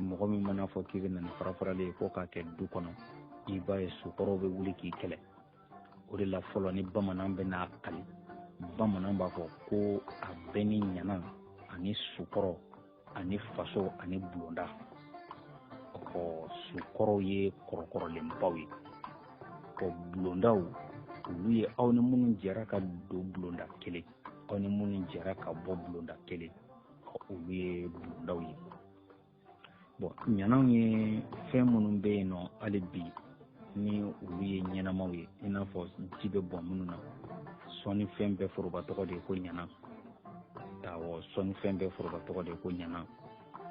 Mɔgɔ min mana fɔ k'i bɛ na ni fara-farali ye ko k'a kɛ du kɔnɔ, i b'a ye sukɔrɔw bɛ wuli k'i kɛlɛ. O de la fɔlɔ ni bamanan bɛ n'a kali, bamanan b'a fɔ ko a bɛɛ ni ɲana ani sukɔrɔ ani faso ani bulonda. Ɔ sukɔrɔw ye kɔrɔkɔrɔlenbaw ye. Ɔ bulondaw, olu ye aw ni minnu jɛra ka don bulonda kelen, aw ni minnu jɛra ka bɔ bulonda kelen, olu ye bulondaw ye. Bon, ɲanaw ye fɛn minnu bɛ yen nɔ hali bi ni olu ye ɲɛnamaw ye, i n'a fɔ ji bɛ bɔn minnu na. Sɔnnifɛn bɛɛ foroba tɔgɔ de ye ko ɲana. Awɔ, sɔnnifɛn bɛɛ foroba tɔgɔ de ye ko ɲana.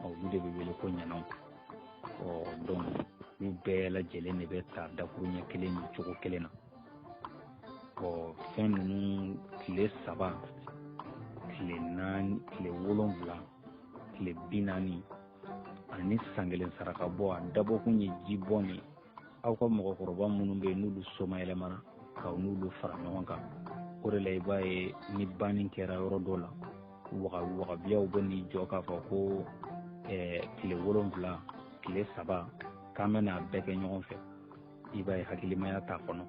Olu de bɛ wele ko ɲanaw. Ɔ donc olu bɛɛ lajɛlen de bɛ ta dakuruɲɛ kelen ni cogo kelen na. Ɔ fɛn ninnu, tile 3, tile 4, tile 7, tile 40 ani san kelen saraka bɔ, a dabɔkun ye ji bɔn de ye. Aw ka mɔgɔkɔrɔba minnu bɛ yen n'olu somayɛlɛmana, k'aw n'olu fara ɲɔgɔn kan. O de la i b'a ye ni banni kɛra yɔrɔ dɔ la, wagabiyaw bɛ n'i jɔ k'a fɔ ko tile 7, tile 3, k'an bɛna a bɛɛ kɛ ɲɔgɔn fɛ. I b'a ye hakilimaya t'a kɔnɔ,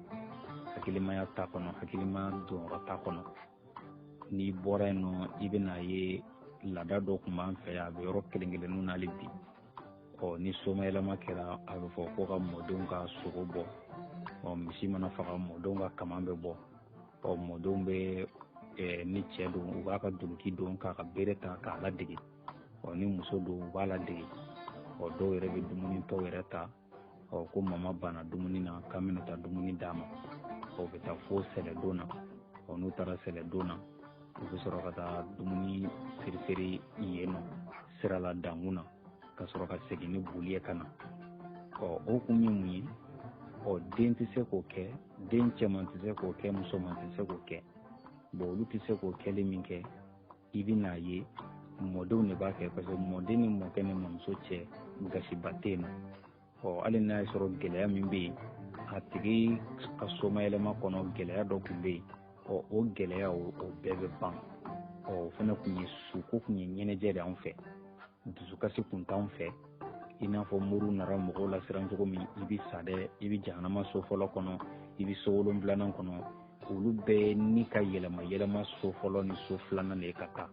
hakilimaya t'a kɔnɔ, hakilimaya donyɔrɔ t'a kɔnɔ. N'i bɔra yen nɔ, i bɛna ye laada dɔ tun b'an fɛ yan, a bɛ yɔrɔ kelen kelenninw na hali bi. Ɔ ni somayɛlɛma kɛra, a bɛ fɔ ko ka mɔdenw ka sogo bɔ. Ɔ misi mana faga, mɔdenw ka kaman bɛ bɔ. Ɔ mɔdenw bɛ ni cɛ don, u b'a ka doloki don k'a ka bere ta k'a ladege. Ɔ ni muso don, u b'a ladege. Ɔ dɔw yɛrɛ bɛ dumuni tɔw yɛrɛ ta. Ɔ ko mama banna dumuni na, k'an bɛna taa dumuni d'a ma. Ɔ u bɛ taa fo sɛlɛdon na. Ɔ n'u taara sɛlɛdon na, u bɛ sɔrɔ ka taa dumuni feere yen nɔ sira la dankun na, ka sɔrɔ ka segin ni boli ye ka na. Ɔ o kun ye mun ye? Ɔ den tɛ se k'o kɛ, den cɛman tɛ se k'o kɛ, musoman tɛ se k'o kɛ. Bon, olu tɛ se k'o kɛli min kɛ, i bɛn'a ye mɔdenw de b'a kɛ, parce que mɔden ni mɔkɛ ni mɔmuso cɛ gasiba tɛ yen nɔ. Ɔ hali n'a y'a sɔrɔ gɛlɛya min bɛ yen, a tigi ka somayɛlɛma kɔnɔ gɛlɛya dɔ tun bɛ yen, ɔ o gɛlɛya o bɛɛ bɛ ban. Ɔ o fana tun ye suko tun ye ɲɛnajɛ de anw fɛ, dusukasi tun t'anw fɛ. I n'a fɔ muru nana mɔgɔw lasiran cogo min, i bɛ sa dɛ, i bɛ jahanama so fɔlɔ kɔnɔ, i bɛ so 7nan kɔnɔ, olu bɛɛ ni ka yɛlɛma yɛlɛma so fɔlɔ ni so 2nan de ye ka taa.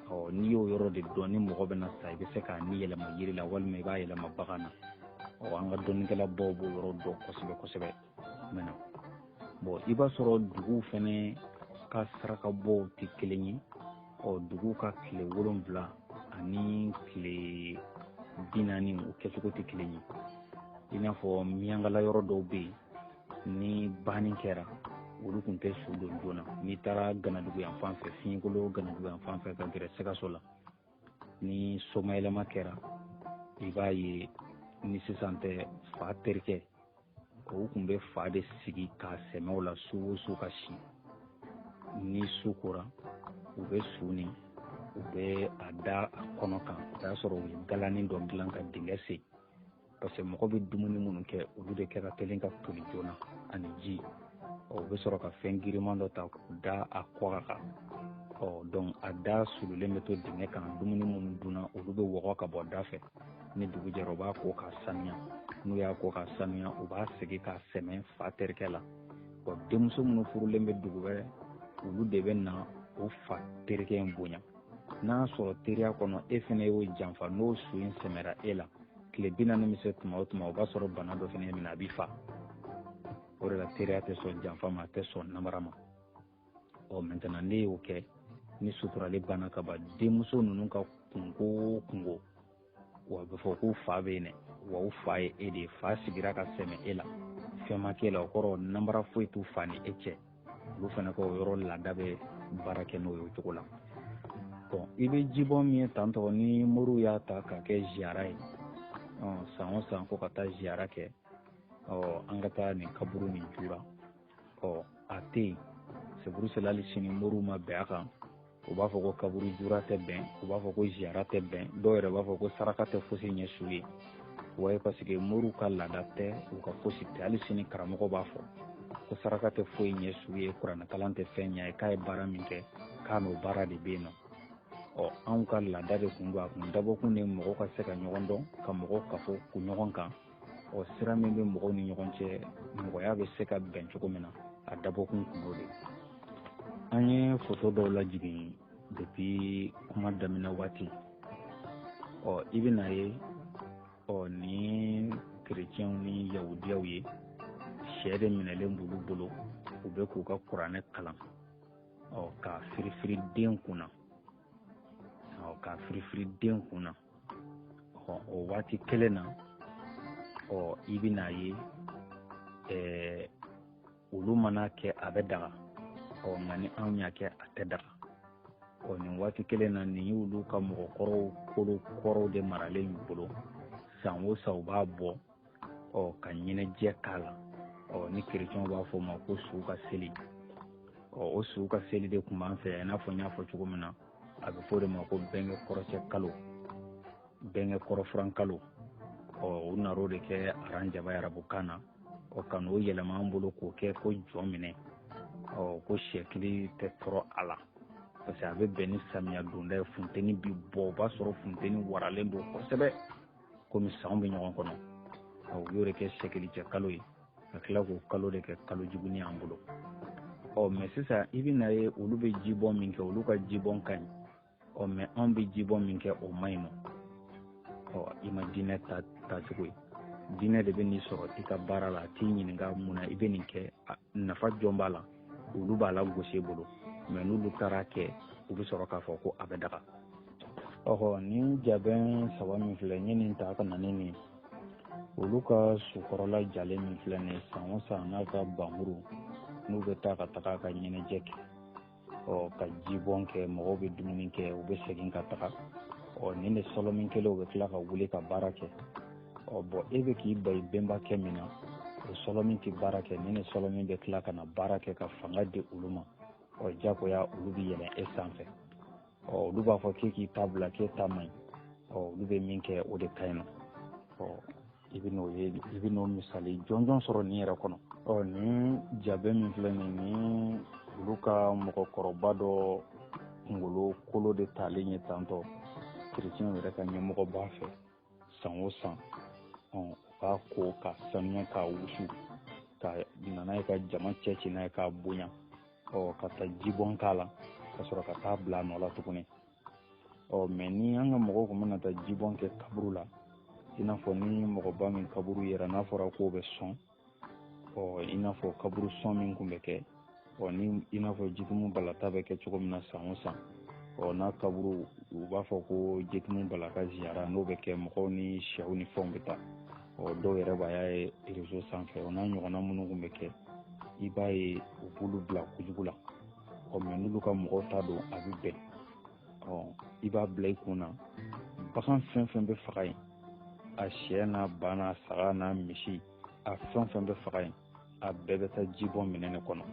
Ɔ n'i y'o yɔrɔ de dɔn, ni mɔgɔ bɛna sa, i bɛ se k'a ni yɛlɛma yiri la, walima i b'a yɛlɛma bagan na. Ɔ an ka dɔnnikɛlabaw b'o yɔrɔ dɔn kosɛbɛ kosɛbɛ. Maintenant, bon, i b'a sɔrɔ duguw fɛnɛ ka sarakabɔw tɛ kelen ye. Ɔ duguw ka tile 7 ani tile 40, o kɛcogo tɛ kelen ye. I n'a fɔ miyankala yɔrɔ dɔw bɛ yen, ni banni kɛra, olu tun tɛ su don joona. N'i taara Ganadugu yan fan fɛ, Fiɲɛkolo Ganadugu yan fan fɛ ka gɛrɛ Sikaso la, ni somayɛlɛma kɛra, i b'a ye ni sisan tɛ, fa terikɛ o tun bɛ fa de sigi k'a sɛmɛ o la su o su ka si. Ni su kora, u bɛ su ni u bɛ a da a kɔnɔ kan. O y'a sɔrɔ u ye galanin dɔ dilan ka dingɛ sen, parce que mɔgɔ bɛ dumuni minnu kɛ, olu de kɛ ka teli ka toli joona ani ji. Ɔ u bɛ sɔrɔ ka fɛn giriman dɔ ta k'o da a kɔ kan. Ɔ donc a da sululen bɛ to dingɛ kan, dumuni minnu dunna olu bɛ wɔgɔ ka bɔ da fɛ. Ni dugu jɛra, u b'a ko k'a sanuya. N'u y'a ko k'a sanuya, u b'a segin k'a sɛmɛ fa terikɛ la. Bon, denmuso minnu furulen bɛ dugu wɛrɛ, olu de bɛ na o fa terikɛ in bonya. N'a sɔrɔ teriya kɔnɔ e fana y'o janfa, n'o su in sɛmɛra e la, tile 40 bɛ se tuma o tuma, o b'a sɔrɔ bana dɔ fana ye minɛ, a b'i fa. O de la teriya tɛ sɔn janfa ma, a tɛ sɔn namara ma. Ɔ maintenant ne y'o kɛ, ni suturali banna ka ban, denmuso ninnu ka kunko o kunko, wa a bɛ fɔ ko fa bɛ yen dɛ, wa o fa ye e de ye. Fa sigira ka sɛmɛ e la, fɛn ma k'e la, o kɔrɔ namara foyi t'u fa ni e cɛ. Olu fana ka o yɔrɔ laada bɛ baara kɛ n'o ye o cogo la. Bon, i bɛ jibɔn min ye tantɔ, ni moriw y'a ta k'a kɛ ziyara ye san o san, ko ka taa ziyara kɛ, ɔ an ka taa nin kaburu nin jura, ɔ a tɛ yen. C'est pour cela hali sini moriw ma bɛn a kan. U b'a fɔ ko kaburu jura tɛ bɛn, u b'a fɔ ko ziyara tɛ bɛn, dɔw yɛrɛ b'a fɔ ko saraka tɛ fosi ɲɛ su ye. Wa parce que moriw ka laada tɛ, u ka fosi tɛ. Hali sini karamɔgɔ b'a fɔ ko saraka tɛ foyi ɲɛ su ye, kuranɛkalan tɛ fɛn ɲɛ ye, k'a ye baara min kɛ k'a n'o baara de bɛ yen nɔ. Ɔ anw ka laada de kun don, a kun dabɔkun de mɔgɔw ka se ka ɲɔgɔn dɔn, ka mɔgɔw kafo ku ɲɔgɔn kan. Ɔ sira min bɛ mɔgɔw ni ɲɔgɔn cɛ, mɔgɔya bɛ se ka bɛn cogo min na, a dabɔkun kun y'o de ye. An ye foto dɔw lajigin depuis kuma daminɛ waati. Ɔ i bɛna ye, ɔ ni kerecɛnw ni yahudiyaw ye, sɛ de minɛlen b'olu bolo, u bɛ k'u ka kuranɛ kalan, ɔ k'a firifiri den kunna, ɔ k'a firifiri den kunna. Ɔ o waati kelen na, ɔ i bɛna ye olu mana kɛ a bɛ daga, ɔ nka ni anw y'a kɛ a tɛ daga. Ɔ nin waati kelen na, nin y'olu ka mɔgɔkɔrɔw kolo kɔrɔw de maralen y'u bolo. San o san u b'a bɔ, ɔ ka ɲɛnajɛ k'a la. Ɔ ni kerecɛnw b'a fɔ o ma ko suw ka seli. Ɔ o suw ka seli de tun b'an fɛ yan, i n'a fɔ n y'a fɔ cogo min na, a bɛ fɔ o de ma ko bɛnkɛ kɔrɔcɛ kalo, bɛnkɛ kɔrɔfuran kalo. Ɔ u nan'o de kɛ aranjaba arabukan na, ɔ ka n'o yɛlɛma an bolo k'o kɛ ko jɔ minɛ, ɔ ko sɛkili tɛ tɔɔrɔ a la, parce que a bɛ bɛn ni samiya donda ye, funteni bi bɔ, o b'a sɔrɔ funteni waralen don kosɛbɛ, komi sanw bɛ ɲɔgɔn kɔnɔ. Ɔ u y'o de kɛ sɛkilicɛ kalo ye, ka tila k'o kalo de kɛ kalo jugunin y'an bolo. Ɔ mais sisan i bɛna ye olu bɛ jibɔn min kɛ, olu ka jibɔn ka ɲi, ɔ mais anw bɛ jibɔn min kɛ o man ɲi nɔ. Ɔ i ma diinɛ ta taacogo ye. Diinɛ de bɛ n'i sɔrɔ i ka baara la, a t'i ɲininka mun na i bɛ nin kɛ, nafa jɔn b'a la, olu b'a la gosi e bolo. Mais n'olu taara kɛ, u bɛ sɔrɔ k'a fɔ ko a bɛ daga. Ɔhɔ nin jabɛn saba min filɛ, n ye nin ta ka na ni nin ye. Olu ka sukɔrɔla jalen min filɛ nin ye, san o san n'a ka bamuru n'u bɛ taa ka taga ka ɲɛnajɛ kɛ, ɔ ka jibɔn kɛ, mɔgɔw bɛ dumuni kɛ, u bɛ segin ka taga. Ɔ nin de sɔlɔmin kelen, u bɛ tila ka wuli ka baara kɛ. Ɔ bɔn e bɛ k'i ban i bɛnbakɛ min na, o sɔlɔmin tɛ baara kɛ, nin de sɔlɔmin bɛ tila ka na baara kɛ ka fanga di olu ma. Ɔ jagoya olu bɛ yɛlɛn e sanfɛ. Ɔ olu b'a fɔ k'e k'i ta bila, k'e ta man ɲi. Ɔ olu bɛ min kɛ o de ka ɲi nɔ. Ɔ i bɛ n'o ye, i bɛ n'o misali jɔnjɔn sɔrɔ nin yɛrɛ kɔnɔ. Ɔ nin jabɛn min filɛ nin ni olu ka mɔgɔkɔrɔba dɔ kunkolo kolo de talen ye tantɔ kerecɛnw yɛrɛ ka ɲɛmɔgɔba fɛ san o san. Ɔ u b'a ko k'a sanuya, k'a wusu, ka na n'a ye, ka jama cɛ ci n'a ye, k'a bonya, ɔ ka taa jibɔn k'a la, ka sɔrɔ ka taa bila a nɔ la tuguni. Ɔ mais ni an ka mɔgɔw tun bɛna taa jibɔn kɛ kaburu la, i n'a fɔ ni mɔgɔba min kaburu yera, n'a fɔra k'o bɛ sɔn, ɔ i n'a fɔ kaburu sɔn min tun bɛ kɛ, ɔ ni i n'a fɔ jitumu balata bɛ kɛ cogo min na san o san, ɔ n'a kaburu u b'a fɔ ko jitumu bala ka ziyara, n'o bɛ kɛ mɔgɔw ni sɛw ni fɛnw bɛ taa. Ɔ dɔw yɛrɛ b'a ye réseau sanfɛ, o n'a ɲɔgɔnna minnu tun bɛ kɛ, i b'a ye u b'olu bila kojugu la. Ɔ mais n'olu ka mɔgɔw ta don, a bɛ bɛn. Ɔ i b'a bila i kun na, bagan fɛn fɛn bɛ faga yen, a sɛ n'a ba n'a saga n'a misi, a fɛn fɛn bɛ faga yen, a bɛɛ bɛ taa jibɔn minɛn de kɔnɔ,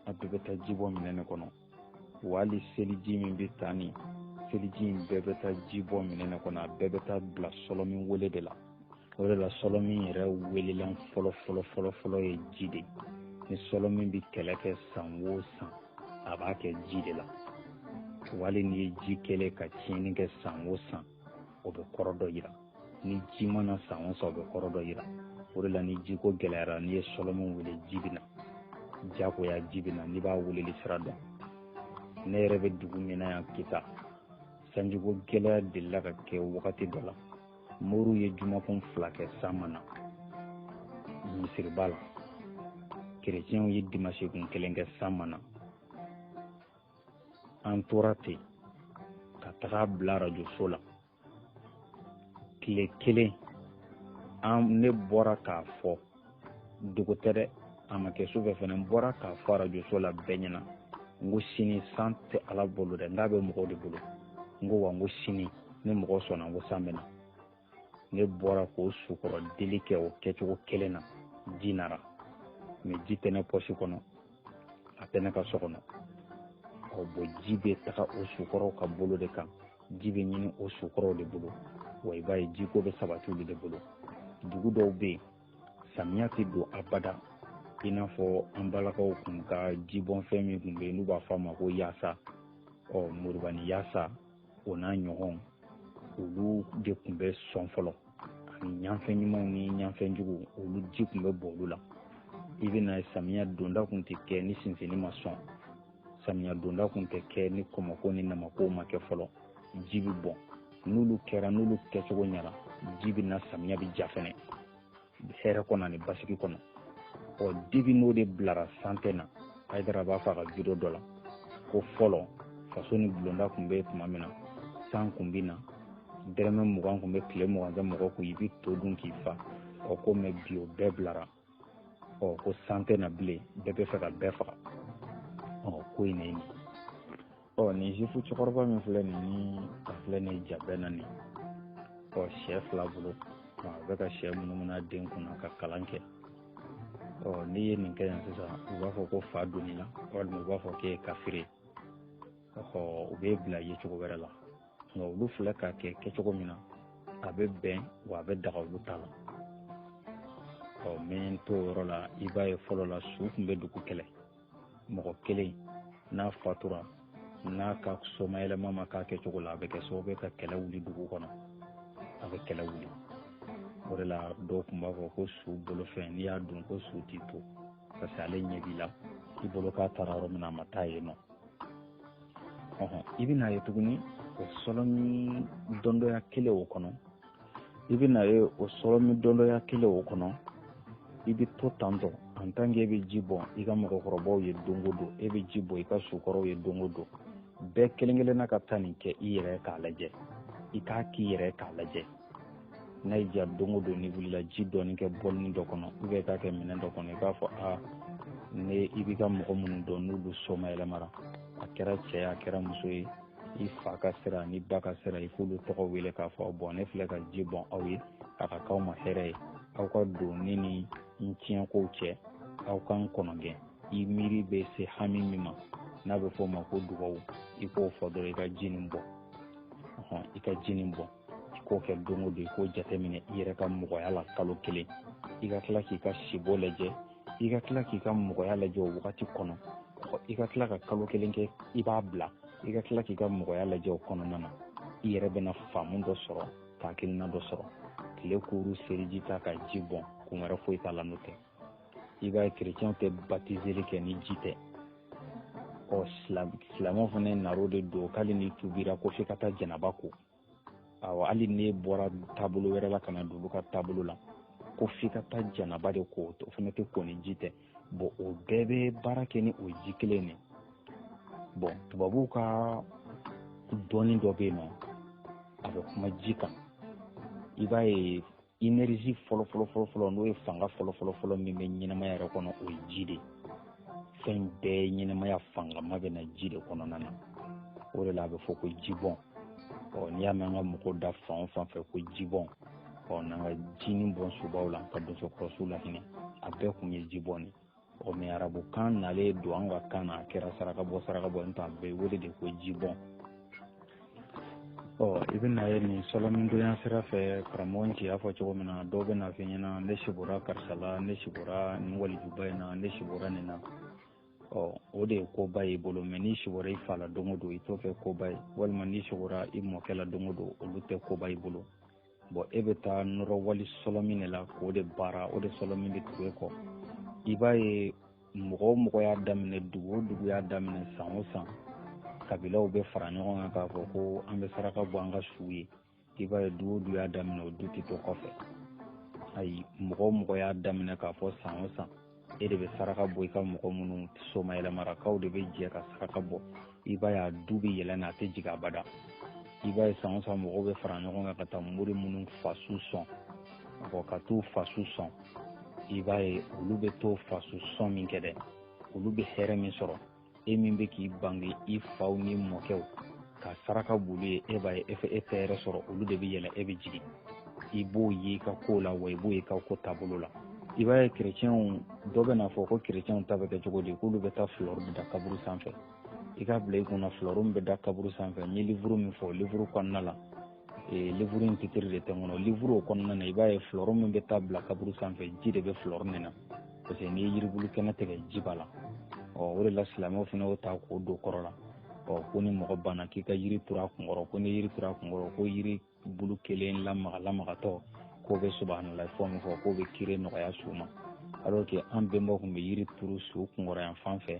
a bɛɛ bɛ taa jibɔn minɛn de kɔnɔ. Wa hali seliji min bɛ taa nin seliji in bɛɛ bɛ taa jibɔn minɛn de kɔnɔ, a bɛɛ bɛ taa bila sɔlɔmin wele de la. O de la sɔlɔmin yɛrɛ welelan fɔlɔ fɔlɔ fɔlɔ fɔlɔ ye ji de ye. Ni sɔlɔmin bɛ kɛlɛ kɛ san o san, a b'a kɛ ji de la. Wali n'i ye ji kɛlen ka tiɲɛni kɛ san o san, o bɛ kɔrɔ dɔ yira. Ni ji ma na san o san, o bɛ kɔrɔ dɔ yira. O de la ni jiko gɛlɛyara, n'i ye sɔlɔmu wele, ji bɛ na. Jagoya ji bɛ na n'i b'a weleli sira dɔn. Ne yɛrɛ bɛ dugu min na yan, Kita, sanjiko gɛlɛya delila ka kɛ wagati dɔ la. Moriw ye jumakun 2 kɛ, san ma na misiriba la. Kerecɛnw ye dimanche 1 kɛ, san ma na. An tora ten ka taga bila arajoso la. Tile kelen, an ne bɔra k'a fɔ, dogo tɛ dɛ, a ma kɛ sufɛ fɛnɛ, n bɔra k'a fɔ arajoso la bɛɛ ɲɛna, n ko sini san tɛ Ala bolo dɛ, n k'a bɛ mɔgɔw de bolo. N ko wa, n ko sini ni mɔgɔ sɔnna, n ko san bɛ na. Ne bɔra k'o sukɔrɔ deli kɛ o kɛcogo kelen na, ji nara. Mɛ ji tɛ ne pɔsi kɔnɔ, a tɛ ne ka so kɔnɔ. Ɔ bɔn, ji bɛ taga o sukɔrɔw ka bolo de kan, ji bɛ ɲini o sukɔrɔw de bolo. Wa i b'a ye jiko bɛ sabati olu de bolo. Dugu dɔw bɛ yen, samiya tɛ don abada, i n'a fɔ an balakaw kun ka jibɔnfɛn min kun bɛ yen n'u b'a fɔ a ma ko yaasa. Ɔ moribani yaasa, o n'a ɲɔgɔn, olu de kun bɛ sɔn fɔlɔ, ani ɲanfɛn ɲumanw ni ɲanfɛn juguw, olu ji kun bɛ bɔ olu la. I bɛna ye samiya donda kun tɛ kɛ ni sinsinni ma sɔn, samiya donda kun tɛ kɛ ni kɔmɔko ni namako ma kɛ fɔlɔ. Ji bɛ bɔn n'olu kɛra, n'olu kɛcogo ɲɛna, ji bɛ na, samiya bɛ ja fɛnɛ hɛrɛ kɔnɔ ani basigi kɔnɔ. Ɔ debi n'o de bilara san tɛ na. Hayidara b'a fɔ a ka video dɔ la ko fɔlɔ faso ni bulonda kun bɛ tuma min na, san kun bɛ na, dɛrɛmɛ 20 kun bɛ tile 20 kɛ mɔgɔ kun, i bɛ to dun k'i fa. Ɔ ko mɛ bi o bɛɛ bilara. Ɔ ko san tɛ na bilen, bɛɛ bɛ fɛ ka bɛɛ faga. Ɔ ko in de ye nin. Ɔ nin zifu cɛkɔrɔba min filɛ nin ni a filɛ nin ja bɛɛ na nin, ɔ sɛ 2 bolo, a bɛ ka sɛ munumunu a den kunna ka kalan kɛ. Ɔ n'i ye nin kɛ yan sisan, u b'a fɔ ko fa donn'i la, walima u b'a fɔ k'e ye kafiri ye. Ɔ u b'e bila ye cogo wɛrɛ la. Nka olu filɛ k'a kɛ kɛcogo min na, a bɛ bɛn wa a bɛ daga olu ta la. Ɔ n bɛ n to o yɔrɔ la. I b'a ye fɔlɔ la, su tun bɛ dugu kɛlɛ. Mɔgɔ kelen n'a fatura, n'a ka somayɛlɛma ma k'a kɛcogo la, a bɛ kɛ sababu ye ka kɛlɛ wuli dugu kɔnɔ, a bɛ kɛlɛ wuli. O de la dɔw tun b'a fɔ ko su bolofɛn, n'i y'a dun ko su t'i to, parce que ale ɲɛ b'i la, i bolo k'a taara yɔrɔ min na, a ma taa yen nɔ. Ɔhɔn, i bɛna ye tuguni o sɔlɔmi dɔndɔya kelen o kɔnɔ, i bɛna ye o sɔlɔmi dɔndɔya kelen o kɔnɔ, i bɛ to tantɔ en tant que e bɛ ji bɔn i ka mɔgɔkɔrɔbaw ye don o don, e bɛ ji bɔn i ka sukɔrɔw ye don o don, bɛɛ kelen kelenna ka taa nin kɛ i yɛrɛ k'a lajɛ, i k'a k'i yɛrɛ k'a lajɛ. N'a y'i diya, don o don n'i wulila, ji dɔɔni kɛ bɔlini dɔ kɔnɔ, ou bien i k'a kɛ minɛn dɔ kɔnɔ, i k'a fɔ aa, ne i b'i ka mɔgɔ minnu dɔn n'olu somayɛlɛmara, a kɛra cɛ ye, a kɛra muso ye, i fa ka sira ni ba ka sira, i k'olu tɔgɔ wele k'a fɔ bɔn, ne filɛ ka ji bɔn aw ye, a ka k'aw ma hɛrɛ ye, aw ka don ne ni n tiɲɛkow cɛ, aw ka n kɔnɔgɛn. I miiri bɛ se hami min ma, n'a bɛ fɔ o ma ko dugawu, i k'o fɔ dɔrɔn, i ka ji nin bɔn. Ɔhɔn, i ka ji nin bɔn, i k'o kɛ don o don, i k'o jateminɛ i yɛrɛ ka mɔgɔya la kalo 1. I ka tila k'i ka sibo lajɛ, i ka tila k'i ka mɔgɔya lajɛ o wagati kɔnɔ, i ka tila ka kalo 1 kɛ, i b'a bila, i ka tila k'i ka mɔgɔya lajɛ o kɔnɔna na. I yɛrɛ bɛna faamu dɔ sɔrɔ, ka hakilina dɔ sɔrɔ. Tile kuru seliji ta ka ji bɔn, kun wɛrɛ foyi t'a la n'o tɛ. I b'a ye kerecɛnw tɛ batizeli kɛ ni ji tɛ. Ɔ silamɛw fana nar'o de don k'ale n'i tubira ko f'i ka taa janaba ko. Awɔ, hali n'e bɔra taabolo wɛrɛ la ka na don olu ka taabolo la, ko f'i ka taa janaba de ko, o fana tɛ ko ni ji tɛ. Bɔn o bɛɛ bɛ baara kɛ ni o ji kelen de. Bɔn tubabuw ka dɔnni dɔ bɛ yen nɔ, a bɛ kuma ji kan. I b'a ye énergie fɔlɔ fɔlɔ fɔlɔ fɔlɔ, n'o ye fanga fɔlɔ fɔlɔ fɔlɔ min bɛ ɲɛnamaya yɛrɛ kɔnɔ, o ye ji de ye. Fɛn bɛɛ ɲɛnamaya fangama bɛ na ji de kɔnɔna na. O de la a bɛ fɔ ko jibɔn. Ɔ n'i y'a mɛn an ka mɔgɔw da fan o fan fɛ ko jibɔn, ɔ n'an ka jinin bɔn sobaw la ka donsokɔrɔsiw lahinɛ, a bɛɛ kun ye jibɔn de ye. Ɔ mɛ arabukan nalen don an ka kan na, a kɛra saraka bɔ saraka bɔ, n'o tɛ a bɛɛ wele de ko jibɔn. Ɔ i bɛna ye nin sɔlɔmindonya sira fɛ, karamɔgɔ Nci y'a fɔ cogo min na, dɔw bɛ na f'i ɲɛna, ne si bɔra karisa la, ne si bɔra nin walijuba in na, ne si bɔra nin na. Ɔ o de ye koba y'i bolo, mɛ n'i sigora i fa la don o don, i t'o kɛ koba ye, walima n'i sigora i mɔkɛ la don o don, olu tɛ koba y'i bolo. Bɔn e bɛ taa nɔrɔ wali sɔlɔmin de la k'o de baara, o de sɔlɔmin bɛ tugu e kɔ. I b'a ye mɔgɔ o mɔgɔ y'a daminɛ, dugu o dugu y'a daminɛ, san o san kabilaw bɛ fara ɲɔgɔn kan k'a fɔ ko an bɛ saraka bɔ an ka suw ye. I b'a ye du o du y'a daminɛ, o du tɛ to kɔfɛ. Ayi, mɔgɔ o mɔgɔ y'a daminɛ k'a fɔ san o san e de bɛ saraka bɔ i ka mɔgɔ minnu somayɛlɛmarakaw de bɛ jɛ ka saraka bɔ, i b'a ye a du bɛ yɛlɛ na, a tɛ jigin abada. I b'a ye san o san mɔgɔw bɛ fara ɲɔgɔn kan ka taa mori minnu fasu sɔn, ka t'u fasu sɔn. I b'a ye olu bɛ t'o fasu sɔn min kɛ dɛ, olu bɛ hɛrɛ min sɔrɔ, e min bɛ k'i bange i faw ni mɔkɛw ka saraka b'olu ye, e b'a ye e fɛ e tɛ hɛrɛ sɔrɔ, olu de bɛ yɛlɛ, e bɛ jigin. I b'o ye i ka ko la, wa i b'o ye i ka ko taabolo la. I b'a ye kerecɛnw dɔ bɛ n'a fɔ ko kerecɛnw ta bɛ kɛ cogo di, k'olu bɛ taa flɔri de da kaburu sanfɛ. I k'a bila i kunna flɔri min bɛ da kaburu sanfɛ, n ye livuru min fɔ, livuru kɔnɔna la, livuru in titiri de tɛ n kɔnɔ, livuru o kɔnɔna na, i b'a ye flɔri min bɛ taa bila kaburu sanfɛ, ji de bɛ flɔri nin na, parce que n'i ye yiribulu kɛnɛ tigɛ, ji b'a la. Ɔ o de la silamɛw fana y'o ta k'o don kɔrɔ la. Ɔ ko ni mɔgɔ banna k'i ka yiri turu a kunkɔrɔ, ko ni yiri turu a kunkɔrɔ, ko yiri bulu kelen lamaga lamagatɔ k'o bɛ subahanalayi fɔ min fɔ, k'o bɛ kiri nɔgɔya su ma, alors que an bɛnbaw tun bɛ yiri turu su kunkɔrɔ yan fan fɛ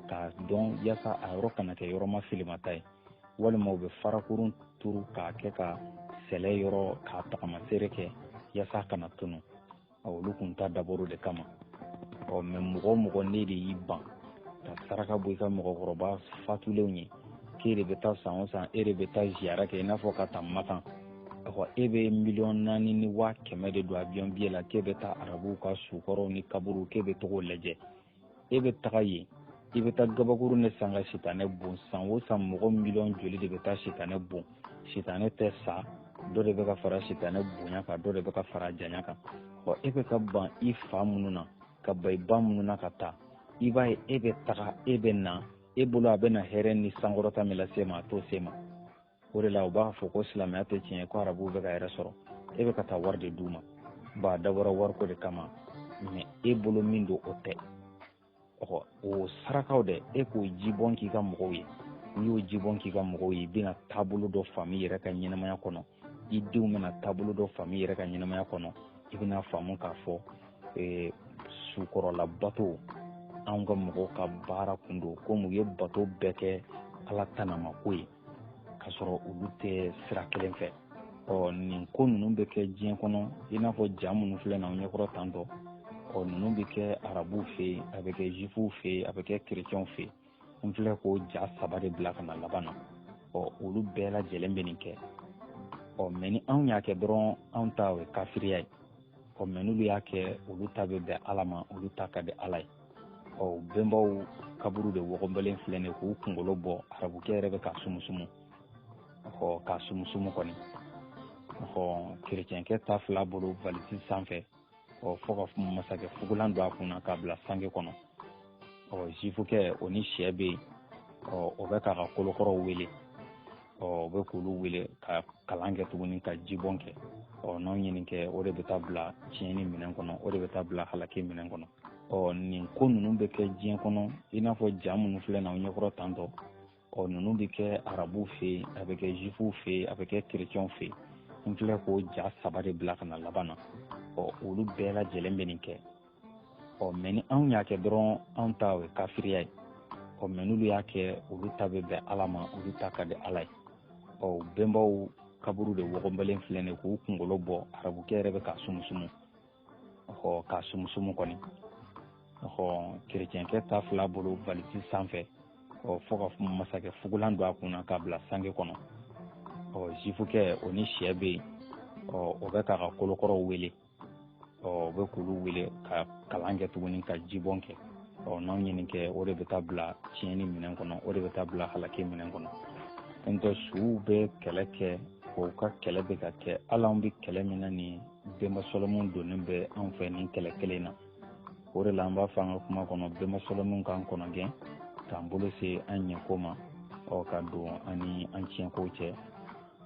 k'a dɔn yaasa a yɔrɔ kana kɛ yɔrɔ ma filimata ye, walima u bɛ farakurun turu k'a kɛ ka sɛlɛ yɔrɔ k'a tagamaseere kɛ yaasa a kana tunu. Olu kun ta dabɔr'o de kama. Ɔ mɛ mɔgɔ o mɔgɔ ne de y'i ban ka saraka bɔ i ka mɔgɔkɔrɔba fatulenw ye, k'e de bɛ taa san o san, e de bɛ taa ziyara kɛ i n'a fɔ ka taa Makan, e bɛ 4,100,000 de don avion billet la k'e bɛ taa arabuw ka sukɔrɔw ni kaburuw k'e bɛ togo lajɛ, e bɛ taga yen, i bɛ taa gabakurun de san ka sitanɛ bon. San o san mɔgɔ miliyɔn joli de bɛ taa sitanɛ bon? Sitanɛ tɛ sa, dɔ de bɛ ka fara sitanɛ bonya kan, dɔ de bɛ ka fara janya kan. Ɔ e bɛ ka ban i fa minnu na, ka ban i ba minnu na ka taa, i b'a ye e bɛ taga, e bɛ na, e bolo a bɛ na hɛrɛ ni sankɔrɔta min lase ma, a t'o se ma. O de la u b'a fɔ ko silamɛya tɛ tiɲɛ ye, ko arabuw bɛ ka hɛrɛ sɔrɔ, e bɛ ka taa wari de d'u ma. Ba a dabɔra wariko de kama, mɛ e bolo min don o tɛ. Ɔ o sarakaw dɛ, e k'o jibɔn k'i ka mɔgɔw ye. N'i y'o jibɔn k'i ka mɔgɔw ye, i bɛna taabolo dɔ faamu i yɛrɛ ka ɲɛnamaya kɔnɔ, i denw bɛna taabolo dɔ faamu i yɛrɛ ka ɲɛnamaya kɔnɔ. I bɛna faamu k'a fɔ sukɔrɔla bato anw ka mɔgɔw ka baara kun don, komi u ye bato bɛɛ kɛ ala tanama ko ye k'a sɔrɔ olu tɛ sira kelen fɛ. Ɔ nin ko ninnu bɛ kɛ diɲɛ kɔnɔ i n'a fɔ ja minnu filɛ na aw ɲɛkɔrɔ tantɔ. Ɔ ninnu bɛ kɛ arabuw fɛ yen, a bɛ kɛ juifuw fɛ yen, a bɛ kɛ kerecɛnw fɛ yen. N filɛ k'o ja saba de bila ka na laban na. Ɔ olu bɛɛ lajɛlen bɛ nin kɛ. Ɔ mɛ ni anw y'a kɛ dɔrɔn, anw ta o ye kafiriya ye. Ɔ mɛ n'olu y'a kɛ, olu ta bɛ bɛn ala ma, olu ta ka di ala ye. Ɔ bɛnbaw kaburu de wɔgɔbɛlen filɛ nin ye k'u kunkolo bɔ, arabukɛ yɛrɛ bɛ k'a sumusumu, ɔ k'a sumusumu kɔni. Ɔ kerecɛnkɛ ta fila bolo valisi sanfɛ, ɔ fo ka masakɛ fugulan don a kunna k'a bila sange kɔnɔ. Ɔ zifukɛ o ni sɛ bɛ yen, ɔ o bɛ k'a ka kolokɔrɔw wele, ɔ o bɛ k'olu wele ka kalan kɛ tuguni ka jibɔn kɛ. Ɔ n'anw ye nin kɛ, o de bɛ taa bila tiɲɛni minɛn kɔnɔ, o de bɛ taa bila halaki minɛn kɔnɔ. Ɔ nin ko ninnu bɛ kɛ diɲɛ kɔnɔ i n'a fɔ ja minnu filɛ na aw ɲɛkɔrɔ tantɔ. Ɔ ninnu bɛ kɛ arabuw fɛ yen, a bɛ kɛ juifuw fɛ yen, a bɛ kɛ kerecɛnw fɛ yen. N filɛ k'o ja saba de bila ka na laban na. Ɔ olu bɛɛ lajɛlen bɛ nin kɛ. Ɔ mɛ ni anw y'a kɛ dɔrɔn, anw ta o ye kafiriya ye. Ɔ mɛ n'olu y'a kɛ, olu ta bɛ bɛn ala ma, olu ta ka di ala ye. Ɔ bɛnbaw kaburu de wɔgɔbɛlen filɛ nin ye k'u kunkolo bɔ, arabukɛ yɛrɛ bɛ k'a sumusumu, ɔ k'a sumusumu kɔni. Ɔ kerecɛnkɛ ta fila bolo valisi sanfɛ, ɔ fo ka masakɛ fugulan don a kunna k'a bila sange kɔnɔ. Ɔ zifukɛ o ni sɛ bɛ yen, ɔ o bɛ k'a ka kolokɔrɔw wele, ɔ o bɛ k'olu wele ka kalan kɛ tuguni ka jibɔn kɛ. Ɔ n'anw ye nin kɛ, o de bɛ taa bila tiɲɛni minɛn kɔnɔ, o de bɛ taa bila halaki minɛn kɔnɔ. N'o tɛ suw bɛ kɛlɛ kɛ, o ka kɛlɛ bɛ ka kɛ. Hali anw bɛ kɛlɛ min na nin, bɛnba sɔlɔmu donnen bɛ anw fɛ nin kɛlɛ kelen na. O de la an b'a fɔ an ka kuma kɔnɔ, bɛnba sɔlɔmu k'an kɔnɔ gɛn k'an bolo se an ɲɛko ma, ɔ ka don an ni an tiɲɛkow cɛ.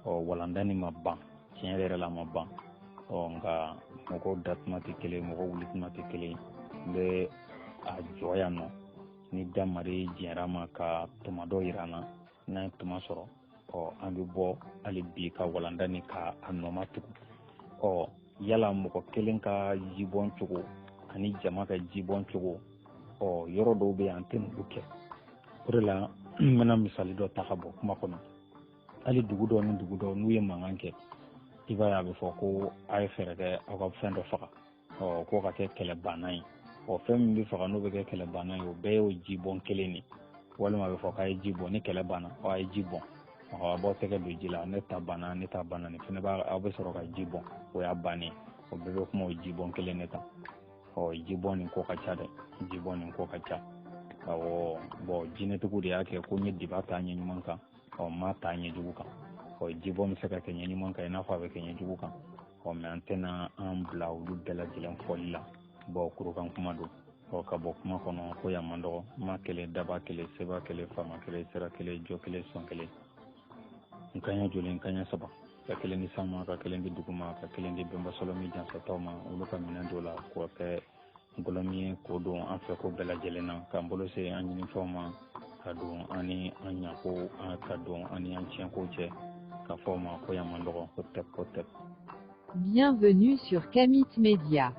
Ɔ walanda nin ma ban, tiɲɛ yɛrɛ la ma ban. Ɔ nka mɔgɔw datuma tɛ kelen, mɔgɔw wuli tuma tɛ kelen. N bɛ a jɔ yan nɔ. Ni Damari jɛra ma ka tuma dɔ yira an na, n'an ye tuma sɔrɔ, ɔ an bɛ bɔ hali bi ka walanda ni ka a nɔma tugu. Ɔ yala mɔgɔ kelen ka jibɔn cogo ani jama ka jibɔn cogo, ɔ yɔrɔ dɔw bɛ yen an tɛ n'olu kɛ. O de la n bɛna misali dɔ ta ka bɔ kuma kɔnɔ. Hali dugu dɔw ni dugu dɔw n'u ye mankan kɛ, i b'a ye a bɛ fɔ ko a ye fɛɛrɛ kɛ aw ka fɛn dɔ faga, ɔ k'o ka kɛ kɛlɛbanna ye. Ɔ fɛn min bɛ faga n'o bɛ kɛ kɛlɛbanna ye, o bɛɛ y'o jibɔn kelen de. Walima a bɛ fɔ k'a ye ji bɔn, ni kɛlɛ banna, ɔ a ye ji bɔn, ɔ a b'aw tɛgɛ don ji la, ne ta banna, ne ta banna, nin fɛnɛ b'a, aw bɛ sɔrɔ ka ji bɔn, o y'a bannen. O bɛɛ bɛ kuma o jibɔn kelen de kan. Ɔ jibɔn nin ko ka ca dɛ, jibɔn nin ko ka ca. Awɔ, bɔn jinɛtigiw de y'a kɛ ko n ye diba ta ɲɛ ɲuman kan, ɔ n m'a ta ɲɛ jugu kan. Ɔ jibɔn bɛ se ka kɛ ɲɛ ɲuman kan i n'a fɔ a bɛ kɛ ɲɛ jugu kan. Ɔ mɛ an tɛna an bila olu bɛɛ lajɛlen fɔli la, bɔn kurukan kuma don. Ɔ ka bɔ kuma kɔnɔ ko yan man dɔgɔ, ma kelen, daba kelen, seba kelen, faama kelen, sira kelen, jɔ kelen, sɔn kelen, n kaɲɛ joli, n kaɲɛ saba, ka kelen di san ma, ka kelen di dugu ma, ka kelen di bɛnba sɔlɔmi jansataw ma, olu ka minɛn dɔ la k'o kɛ ngɔlɔmi ye k'o don an fɛ ko bɛɛ lajɛlen na, k'an bolo se an ɲinifɛnw ma, ka don an ni an ɲako, ka don an ni an tiɲɛko cɛ, ka fɔ o ma ko yan man dɔgɔ, ko tɛ, ko tɛ. Bienvenue sur Kamit Media.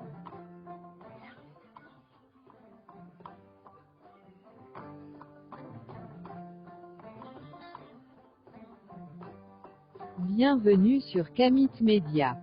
Bienvenue sur Kamit Media.